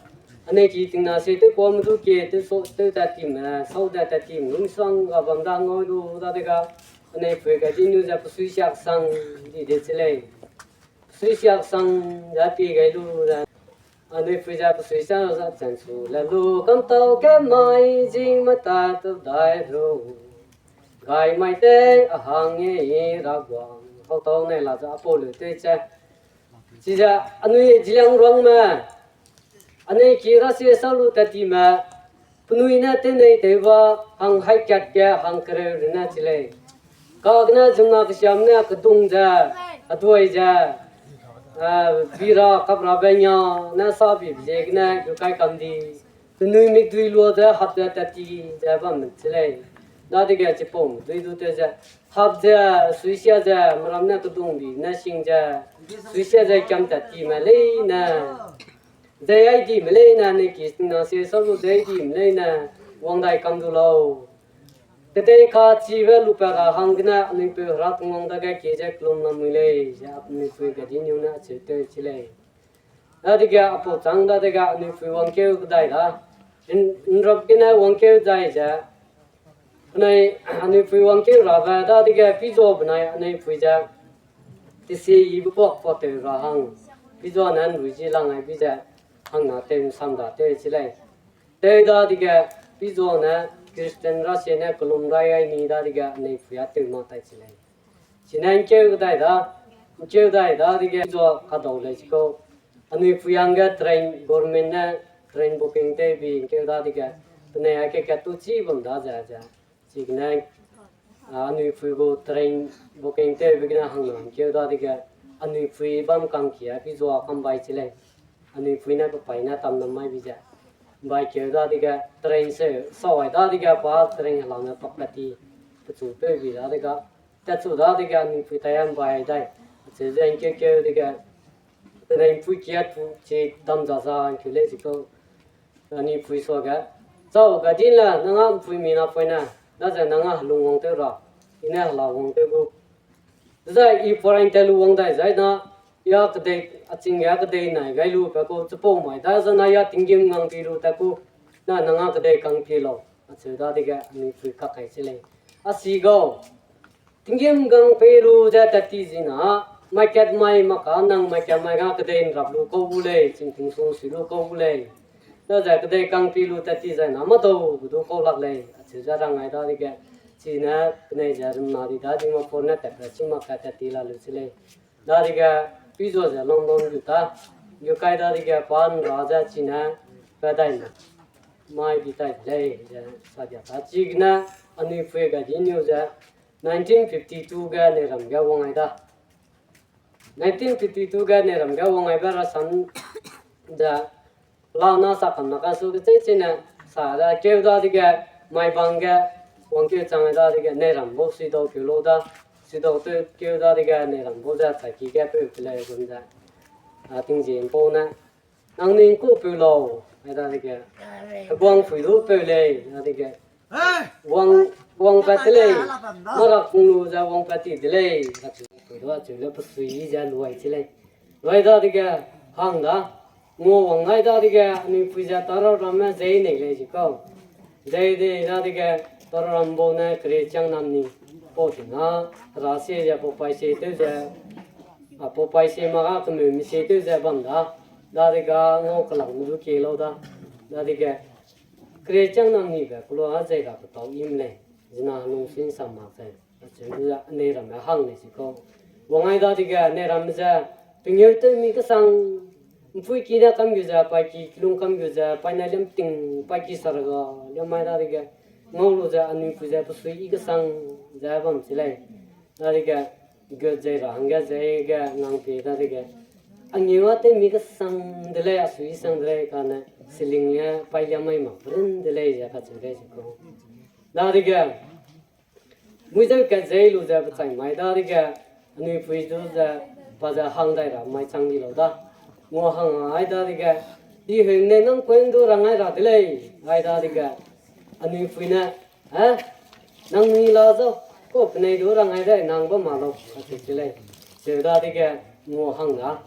anei ki tingna se tew kuame du ke, tew so, tew tat time, sau tat tat time, misongga bam da ngau du dadege, anei pui ga di nu ze pesui siak sang di de chi lei. Pesui siak sang ze pi gai lu ze, anui pui ze pesui siak ze chan su le lu, kam tau ke mai zing mata tu dai ru. Gai mai tei a hang e ra guang, hau tau nei la ze apau lu tei che. Chize anui Zeliangrongme, anei ki ra se sau lu tat time, penui ne tenei tew ba, hang hai kat ge, hang kereu rune chi lei. Kagene ziemmena kesiam ne kedung ze, aduai ze, a, bi ra kap rabe nia ne sa bi ziegene gu kai kam di. Penui mikdui lua ze hap ze tat ti ze bam chi lei. Dadege chipau dui du tew ze, hap ze, suisia ze, meram ne kedung bi ne sing ze, suisia ze kiam tat time leine. Zei ai dime leine, ne ki na se sau lu zei dime leine, wang dai kam du lau. Kedei kachibe lupa ra hanggene anui peu Hera Tingwang dage kie ze kelum lamui lei, ze anui pui ga di niu ne acheu tew chi lei. Dadege apau châng dadege anui pui wangkeu kedai da. N-, nrap gene wangkeu dai ze. Penai anui pui wangkeu rabe dadege pizua benai anui pui ze. Tesi yibe kuak pa tew ra hang. Pizua ne nrui ji lang ai bi ze. Hangna tew nsam da tew chi lei. Tew dadege pizua ne Christian ra sie ne kelum rai ai ni dadege anui pui a tew ma tai chi lei. Chine ngkeu kedai da, ngkeu dai dadege pizua kadau lei chikau. Anui pui hangge train, government ne train booking tew bi ngkeu dadege, penai a ke kat tu chî bam da ze ze. Chigene, a, anui pui gu train booking tewbe gene hangna ngkeu dadege, anui pui bam kangkia pizua kam bai chi lei. Anui pui ne pepai ne tam nam mai bi ze. Bai keu dadege train se, sau ai dadege pa train helame pak kati, pechu peu bi dadege, tatchu dadege anui pui tai a mbai dai. Acheu ze ngkeu keu dege, train pui kia tu chi dam za za ngkeu lei chikau. Anui pui suage, chau, ga din le, nang â mpui mi napoine, daze nang â helung wang tew ra, i ne hela wang tew gu. Zai i foreign tat lu wang dai zai na, ya kedei, a ching ya kedei nai gai lu pe ku, chipau mai, daze na ya tinggîm ngang pi lu tat ku, na nang â kedei kang pi lau, acheu dadege anui pui kak kai chi lei. A si gau, tinggîm gang pei lu ze tat ti zi na, mai kat mai mak ka nang mai kat mai ga kedei nrap lu kau gu lei, chingting sung sui lu kau gu lei. Daze kedei kang pi lu tat ti zai na, mâ dau gu du kau lak lei, acheu ze rang ai dadege, chine penai ze rumna di da, di ma phone ne tat ra, chi mak ka tat ti la lu chi lei. Dadege, pizua ze London gu ta, gu kai dadege pa nra ze chine, pa dai na. Mai di tai de lei, ze sa dia ta. Chigene, anui pui ga di niu ze, nineteen fifty-two ge neiram ge wang ai da. Nineteen fifty-two ge neiram ge wang aibe rasam ze, la na sa kam na ka su kecheî cheîne sa da keu dadege, mai bang ge, wangkeu chang ai dadege, neiram bau sui dau keu lau da. Chidau tew keu dadege Neirambe ze chaiki ge peu pe lei gum ze, a, tingzie ’mpau ne, nangnui ’ngkupeu lau, ai dadege, heguang pui du peu lei, dadege, wang, wangpat de lei, mara kung lu ze wangpat ti de lei, kacheu, pui du acheu le pesui ze luai chi lei. Luai dadege, hang da, nguawang ai dadege, anui pui ze tara ramme zei nei lei zi kau. Zei de dadege, tara ram bau ne kere chiang nam ni, pau ting a, hera sie ze pau pai sie tew ze, a, pau pai sie ma ga kemeume sie tew ze bam da, dadege ngau kelak me du kie lau da, dadege, kere chiang nam nibe kelua a zei ra petau im lei, zina lungsui ’nsam mak ze, acheu ze anei ramme hang lei zi kau. Wang ai dadege anei ramme ze, pengeu tew mi kesang, ’mpui ki ne kam gu ze, paiki lung kam gu ze, paine liam ting, paiki saraga, liam ai dadege, ngau lu ze, anui pui ze pesui i kesang ze bam chi lei. Dadege, gut zei ra hangge zei ge ngang pie dadege, angeu a tew mi kesang de lei, asui i sang de lei, kane, siling ge pailiam mai mak run de lei ze kacheu lei zi kau. Dadege, mui zeu kat zei lu ze pechai mai dadege, anui pui du ze, pa ze hang dai ra mai chang di lau da. Ngua hang ai dadege, di heng ne nang kueng du rang ai ra de lei, ai dadege, anui pui ne, eh, nangnui la zau, kau penei du rang ai de nang bam ma lau, acheu chi lei. Cheu dadege, ngua hang da.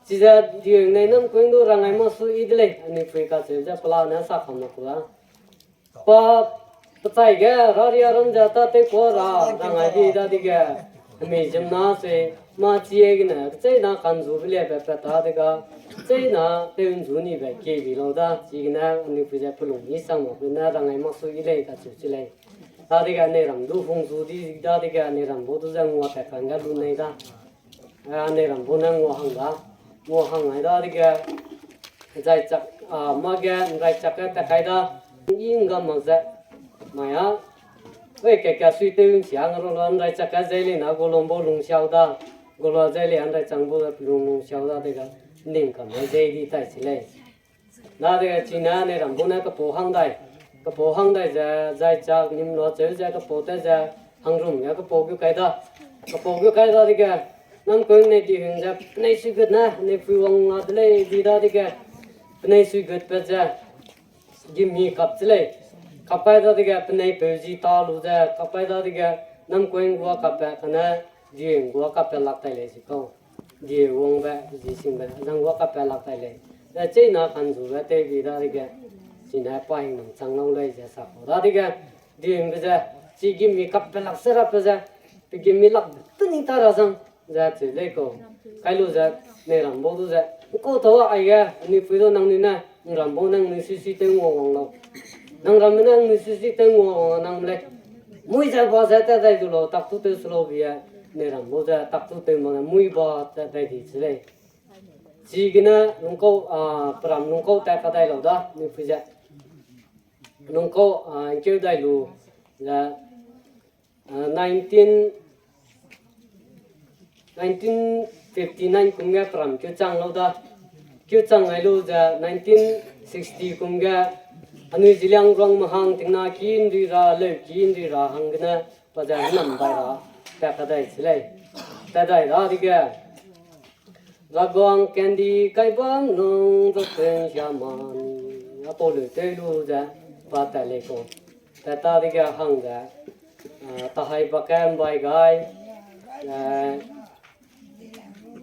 Chize di heng ne nang kueng du rang ai mak su i de lei, anui pui kacheu ze pelane sa kam na ku da. Pa pechai ge, raria ram ze tâtew kuâ ra, rang ai di dadege, hemi ziemmena se, mâ chie gene, kecheîna kanzube liebe pat ta de ga, kecheîna tew ’nzu nibe kie bi lau da, chigene anui pui ze pelung i sang mak pene rang ai mak su i lei kacheu chi lei. Dadege anei ram du hung zu di dadege anei ram bau du ze ngua tat kangge lu nei da. A, anei ram bau ne ngua hang da. Ngua hang ai dadege, zai chak, a, mâ ge ’nrai chak ge tat kai da, i ’nggam mak ze. Mai a, wei keka sui tew ’nsia ngarau la ’nrai chak ge zei lei na gulum bau lungsiau da. Gulua zei lei ’nrai chang bau ze pelung lungsiau da dega, ning kam ai zei di tai chi lei. Dadege chine anei ram bau ne kepau hang dai. Kepau hang dai ze, zai chak nim lua cheu ze kepau te ze, hangrum ge kepau gu kai da. Kepau gu kai dadege, namkuing nei di heng ze, penei suigut ne, anei pui wang la de lei di dadege, penei suigut pat ze, gimi kap chi lei. Kap kai dadege, penei peu zi ta lu ze, kap kai dadege, namkuing gua kapbe, kane, di heng gua kapbe lak tai lei zi kau. Die wangbe, zi singbe, zang gua kapbe lak tai lei. Ze cheîna kanzube tew bi dadege, chine pa hing nang chang lau lei ze sa kau dadege, di hengbe ze, chi gimi kapbe lak se rabe ze, pe gimi lak pe ni ta ra zang, ze cheu lei kau. Kai lu ze, nei ram bau du ze, ’ngkau tau aige, anui pui du nangnui ne, ’nram bau nangnui suisui tew ngua wang lau. Nang ramme ne nangnui suisui tew ngua wang nang lei. Mui ze ba ze tat dai du lau, tak tu tew se lau bi e, nei ram bau ze tak tu tew mak ne mui ba tat dai di chi lei. Chigene lungkau, a, peram lungkau tat kadai lau da, anui pui ze. Lungkau, a, ’ngkeu dai lu ze, a, nineteen, nineteen fifty-nine kum ge peram keuchang lau da. Keuchang ai lu ze nineteen sixty kum ge anui Zeliangrong Mahang tingna ki ’nri ra, leu ki ’nri ra hanggene pa ze hênam dai ra, tat kadai chi lei. Tat dai ra dege, Raguang kendi kai bam nung ze tew'nsia ma ni, apau leu tew lu ze, pa tat lei kau. Tat ta dege hang ze, a, Tahai bak ge ’mbai gai, a,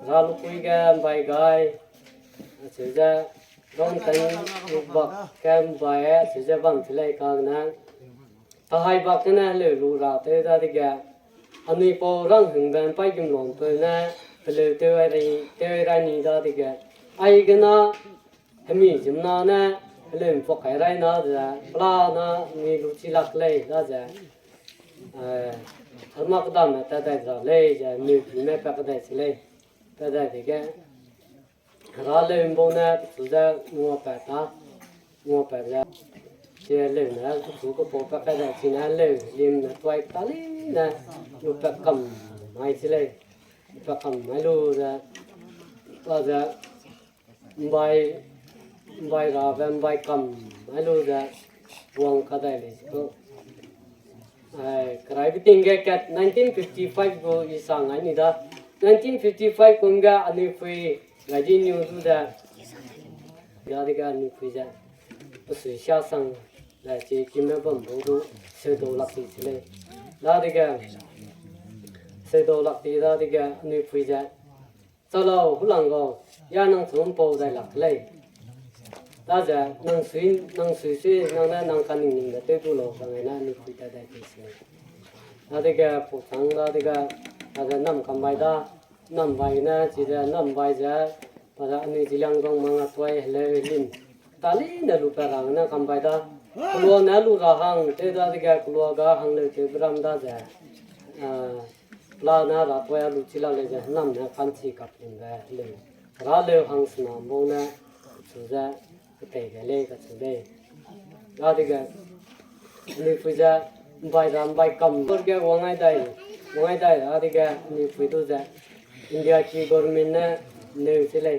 Ralukui ge ’mbai gai, acheu ze, Rongteng bak ge ’mbai, acheu ze bam chi lei kane, Tahai bak gene heleu lu ra tew dadege, anui pau Ranghingbe ’mpai gimlonpeu ne, peleu tew ai ri, tew ai ra ni dadege, aigene, hemi ziemmena ne, heleu ’mpua kai rai na ze, pela na, mi lu chi lak lei da ze, eh, helma kedame tat dai ra lei ze, meuki me pa kedai chi lei, tat dai dege, Hera leu ’mbau ne pechu ze nguapat ta, nguapat ze, chi leu ne pechu kepau pa kai ze, chine leu lim ne tuai ta leine, lupat kam mai chi lei, lupat kam mai lu ze, pa ze, ’mbai, ’mbai rabe ’mbai kam mai lu ze, wang kadai lei chi kau. Ai, keraibe ting ge kat nineteen fifty five gu i sa ngai ni da. Nineteen fifty five kum ge anui pui gai di niu du de. Dadege anui pui ze pesui sia sang, zai chi kime bam bau du seudau lak ti chi lei. Dadege seudau lak ti dadege anui pui ze, Chalau, hulang gau, ya nang chu ’mpau dai lak lei. Daze, nang sui, nang sui sui, nang ne nang kaningning de tew du lau, kangge ne anui pui tat dai ti si lei. Dadege pau chang dadege, daze nam kam bai da, nam bai ne, chize nam bai ze, pa ze anui Zeliangrong mang a tuai heleu helim ta leine lu pat ra ne kam bai da, kelua ne lu ra hang tew dadege kelua ga hangleu tewbe ram daze, pela ne ra tuai a lu chi lak lei ze nam ne ka'nchi kapelingbe lei. Heraleu hangsena ’mbau ne chu ze ketei gai lei kacheu lei. Dadege anui pui ze ’mbai ra ’mbai kam ge wang ai dai, wang ai dai dadege anui pui du ze India ki government ne neu chi lei.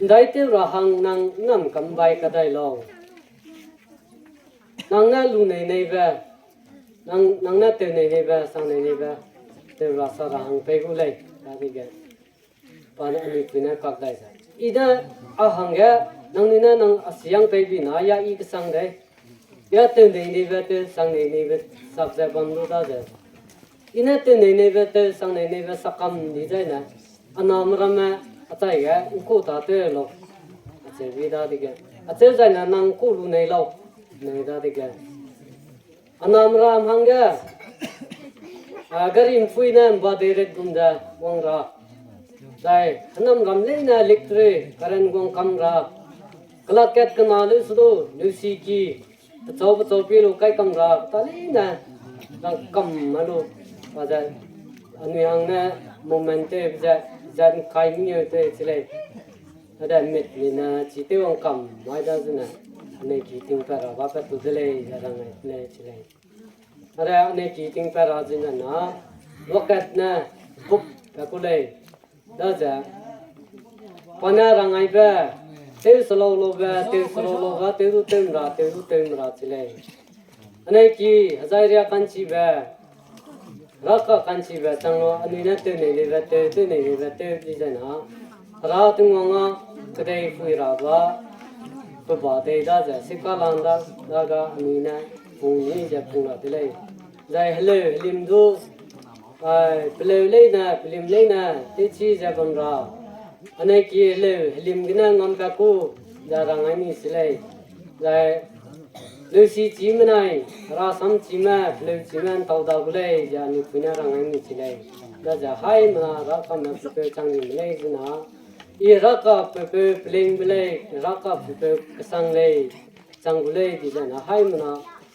’Ndaitew ra hang nang nam kam bai kadai lau. Nang ne lu nei neibe, nang, nang ne tew nei neibe, sang nei neibe, tew ra sa ra hang pei gu lei, dadege. Pa ne anui pui ne kak dai ze, I ne a hangge, nangnui ne nang a siang pei bi na, ya I kesang dei. Ya tew nei neibe, tew sang nei neibe sak ze bam du daze, I ne tew nei neibe, tew sang nei neibe sak kam di zai ne, a name ramme, a chai ge, ’ngku ta tew lau. Acheu bi dadege, acheu zai ne nang ’ngku lu nei lau. Nei dadege, a name ram hangge, a, gari ’mpui ne ’mba dei ret gum ze wang ra. Zai, hênam ram leine electric, current guang kam ra. Kela kat kena leu se du, leusi ki, pechau pechau pi lu kai kam ra, ta leine, rang kam ma lu, pa ze, anui hang ne, moment tew ze, zan kai mengeu tew chi lei. Ade mit ni ne, chi tew wang kam, mai da zene, anui ki tingpat ra ba pat tu de lei, ze rang ai lei chi lei. Ade anui ki tingpat ra zene na, luakat ne, bup pe ku lei. Daze, pa ne rang aibe, tew selau laube, tew selau laube, tew du tew ’mra, tew du tew ’mra chi lei. Anui ki, hezai ria ka'nchibe, raka ka'nchibe chang lu, anui ne tew nei leibe tew, tew nei leibe tew di zai na, Hera Tingwang â kedei pui ra ba, pe ba dei daze, sikalang da, daga anui ne, pung ni ze pung ra de lei. Zai heleu helim du, ai, peleu leine, pelim leine, tewchi ze bam ra. Anui ki heleu helim gene ngampat ku, ze rang ai ni se lei. Zai, leusi chime nai, herasam chime, peleu chime ’ntau da gu lei, ze anui pui ne rang ai ni se lei. Daze haimena rakame pepeu chang ni me lei zena, I raka pepeu pelingbe lei, raka pepeu kesang lei, chang gu lei di zai na haimena,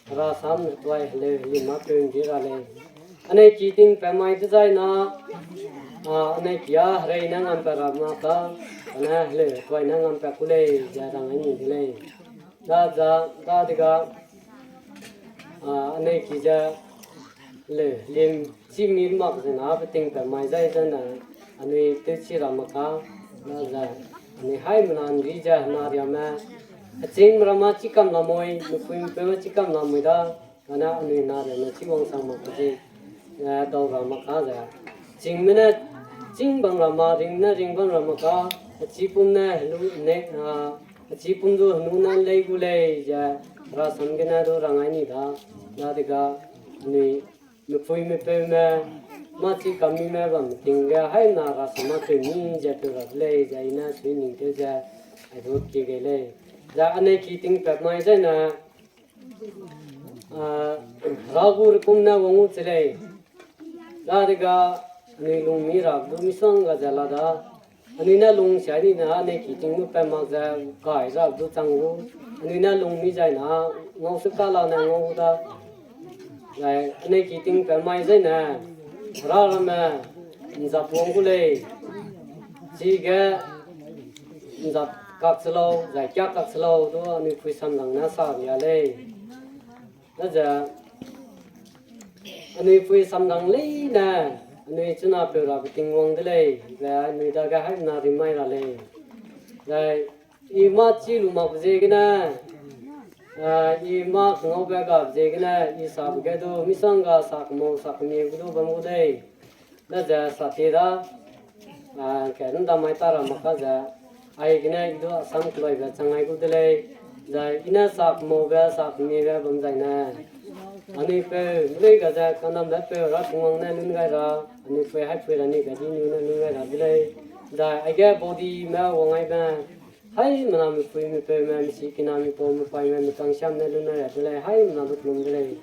herasam hetuai heleu helim mâ peu ’ndi ra lei. Anui ki tingpat mai dezai na, a, anui ki â herei ne ngampat ra mak ka, ane heleu hetuai ne ngampat ku lei, ze rang ai ni de lei. Daza, dadega, a, anui ki ze, heleu helim, chî mi mak zena, peting pat mai zai zene, anui tewchi ra mak ka, daza, anui haimena ’ndi ze hena riame, hechîngme ramme chî kam lamui, mepui mepeu chî kam lamui da, ane anui na riame chî wangsang mak ka ze, eh, dau ra mak ka ze. Chîngme ne chîng bam ra ma, ring ne ring bam ra mak ka, hechîpum ne helu ne, a, hechîpum du henu ne lei gu lei ze, herasam gene du rang ai ni da, dadega, anui, mepui mepeume, mâ chî kam mime bam ting ge haimena herasam mâ peu mi ze peu ra de lei, ze I ne sui ning tew ze, ai du ki gei lei. Ze anui ki tingpat mai zaine, a, hera gu rekum ne wang gu che lei. Dadega anui lungmi ra du misongga ze la da. Anui ne lungsia ni na anui ki ting gu pat mak ze kai ra du chang gu. Anui ne lungmi zai na ngau se ka la ne ngau gu da. Zai anui ki tingpat mai zaine, hera ramme, ’nzap wang gu lei. Chige, ’nzap kak se lau, zai kia kak se lau, du anui pui samdang ne sa ria lei. Daze, anui pui samdang leine, anui chuna peu rabe ting wang de lei, ze anui dage haimena rimai ra lei. Zai, I mâ chî lu mak ziegene, I mâ kengaube ga ziegene i sabe ge du misongga sakemau sakemie gu du bam gu dei. Daze sa ti da, ke ’ndamai ta ra mak ka ze, aigene i du Assam keloibe chang ai gu de lei, zai i ne sakemaube sakemiebe bam zaine, anui peu, lei ga ze kanambe peu ra Tingwang ne lun gai ra, anui pui haipui ra ni ga di nu ne lun gai ra de lei, zai aige baudime wang aibe, haimena mipui mipeume, misikiname, mipaume, michangsiam ne lun gai ra de lei, haimena du kelum de lei.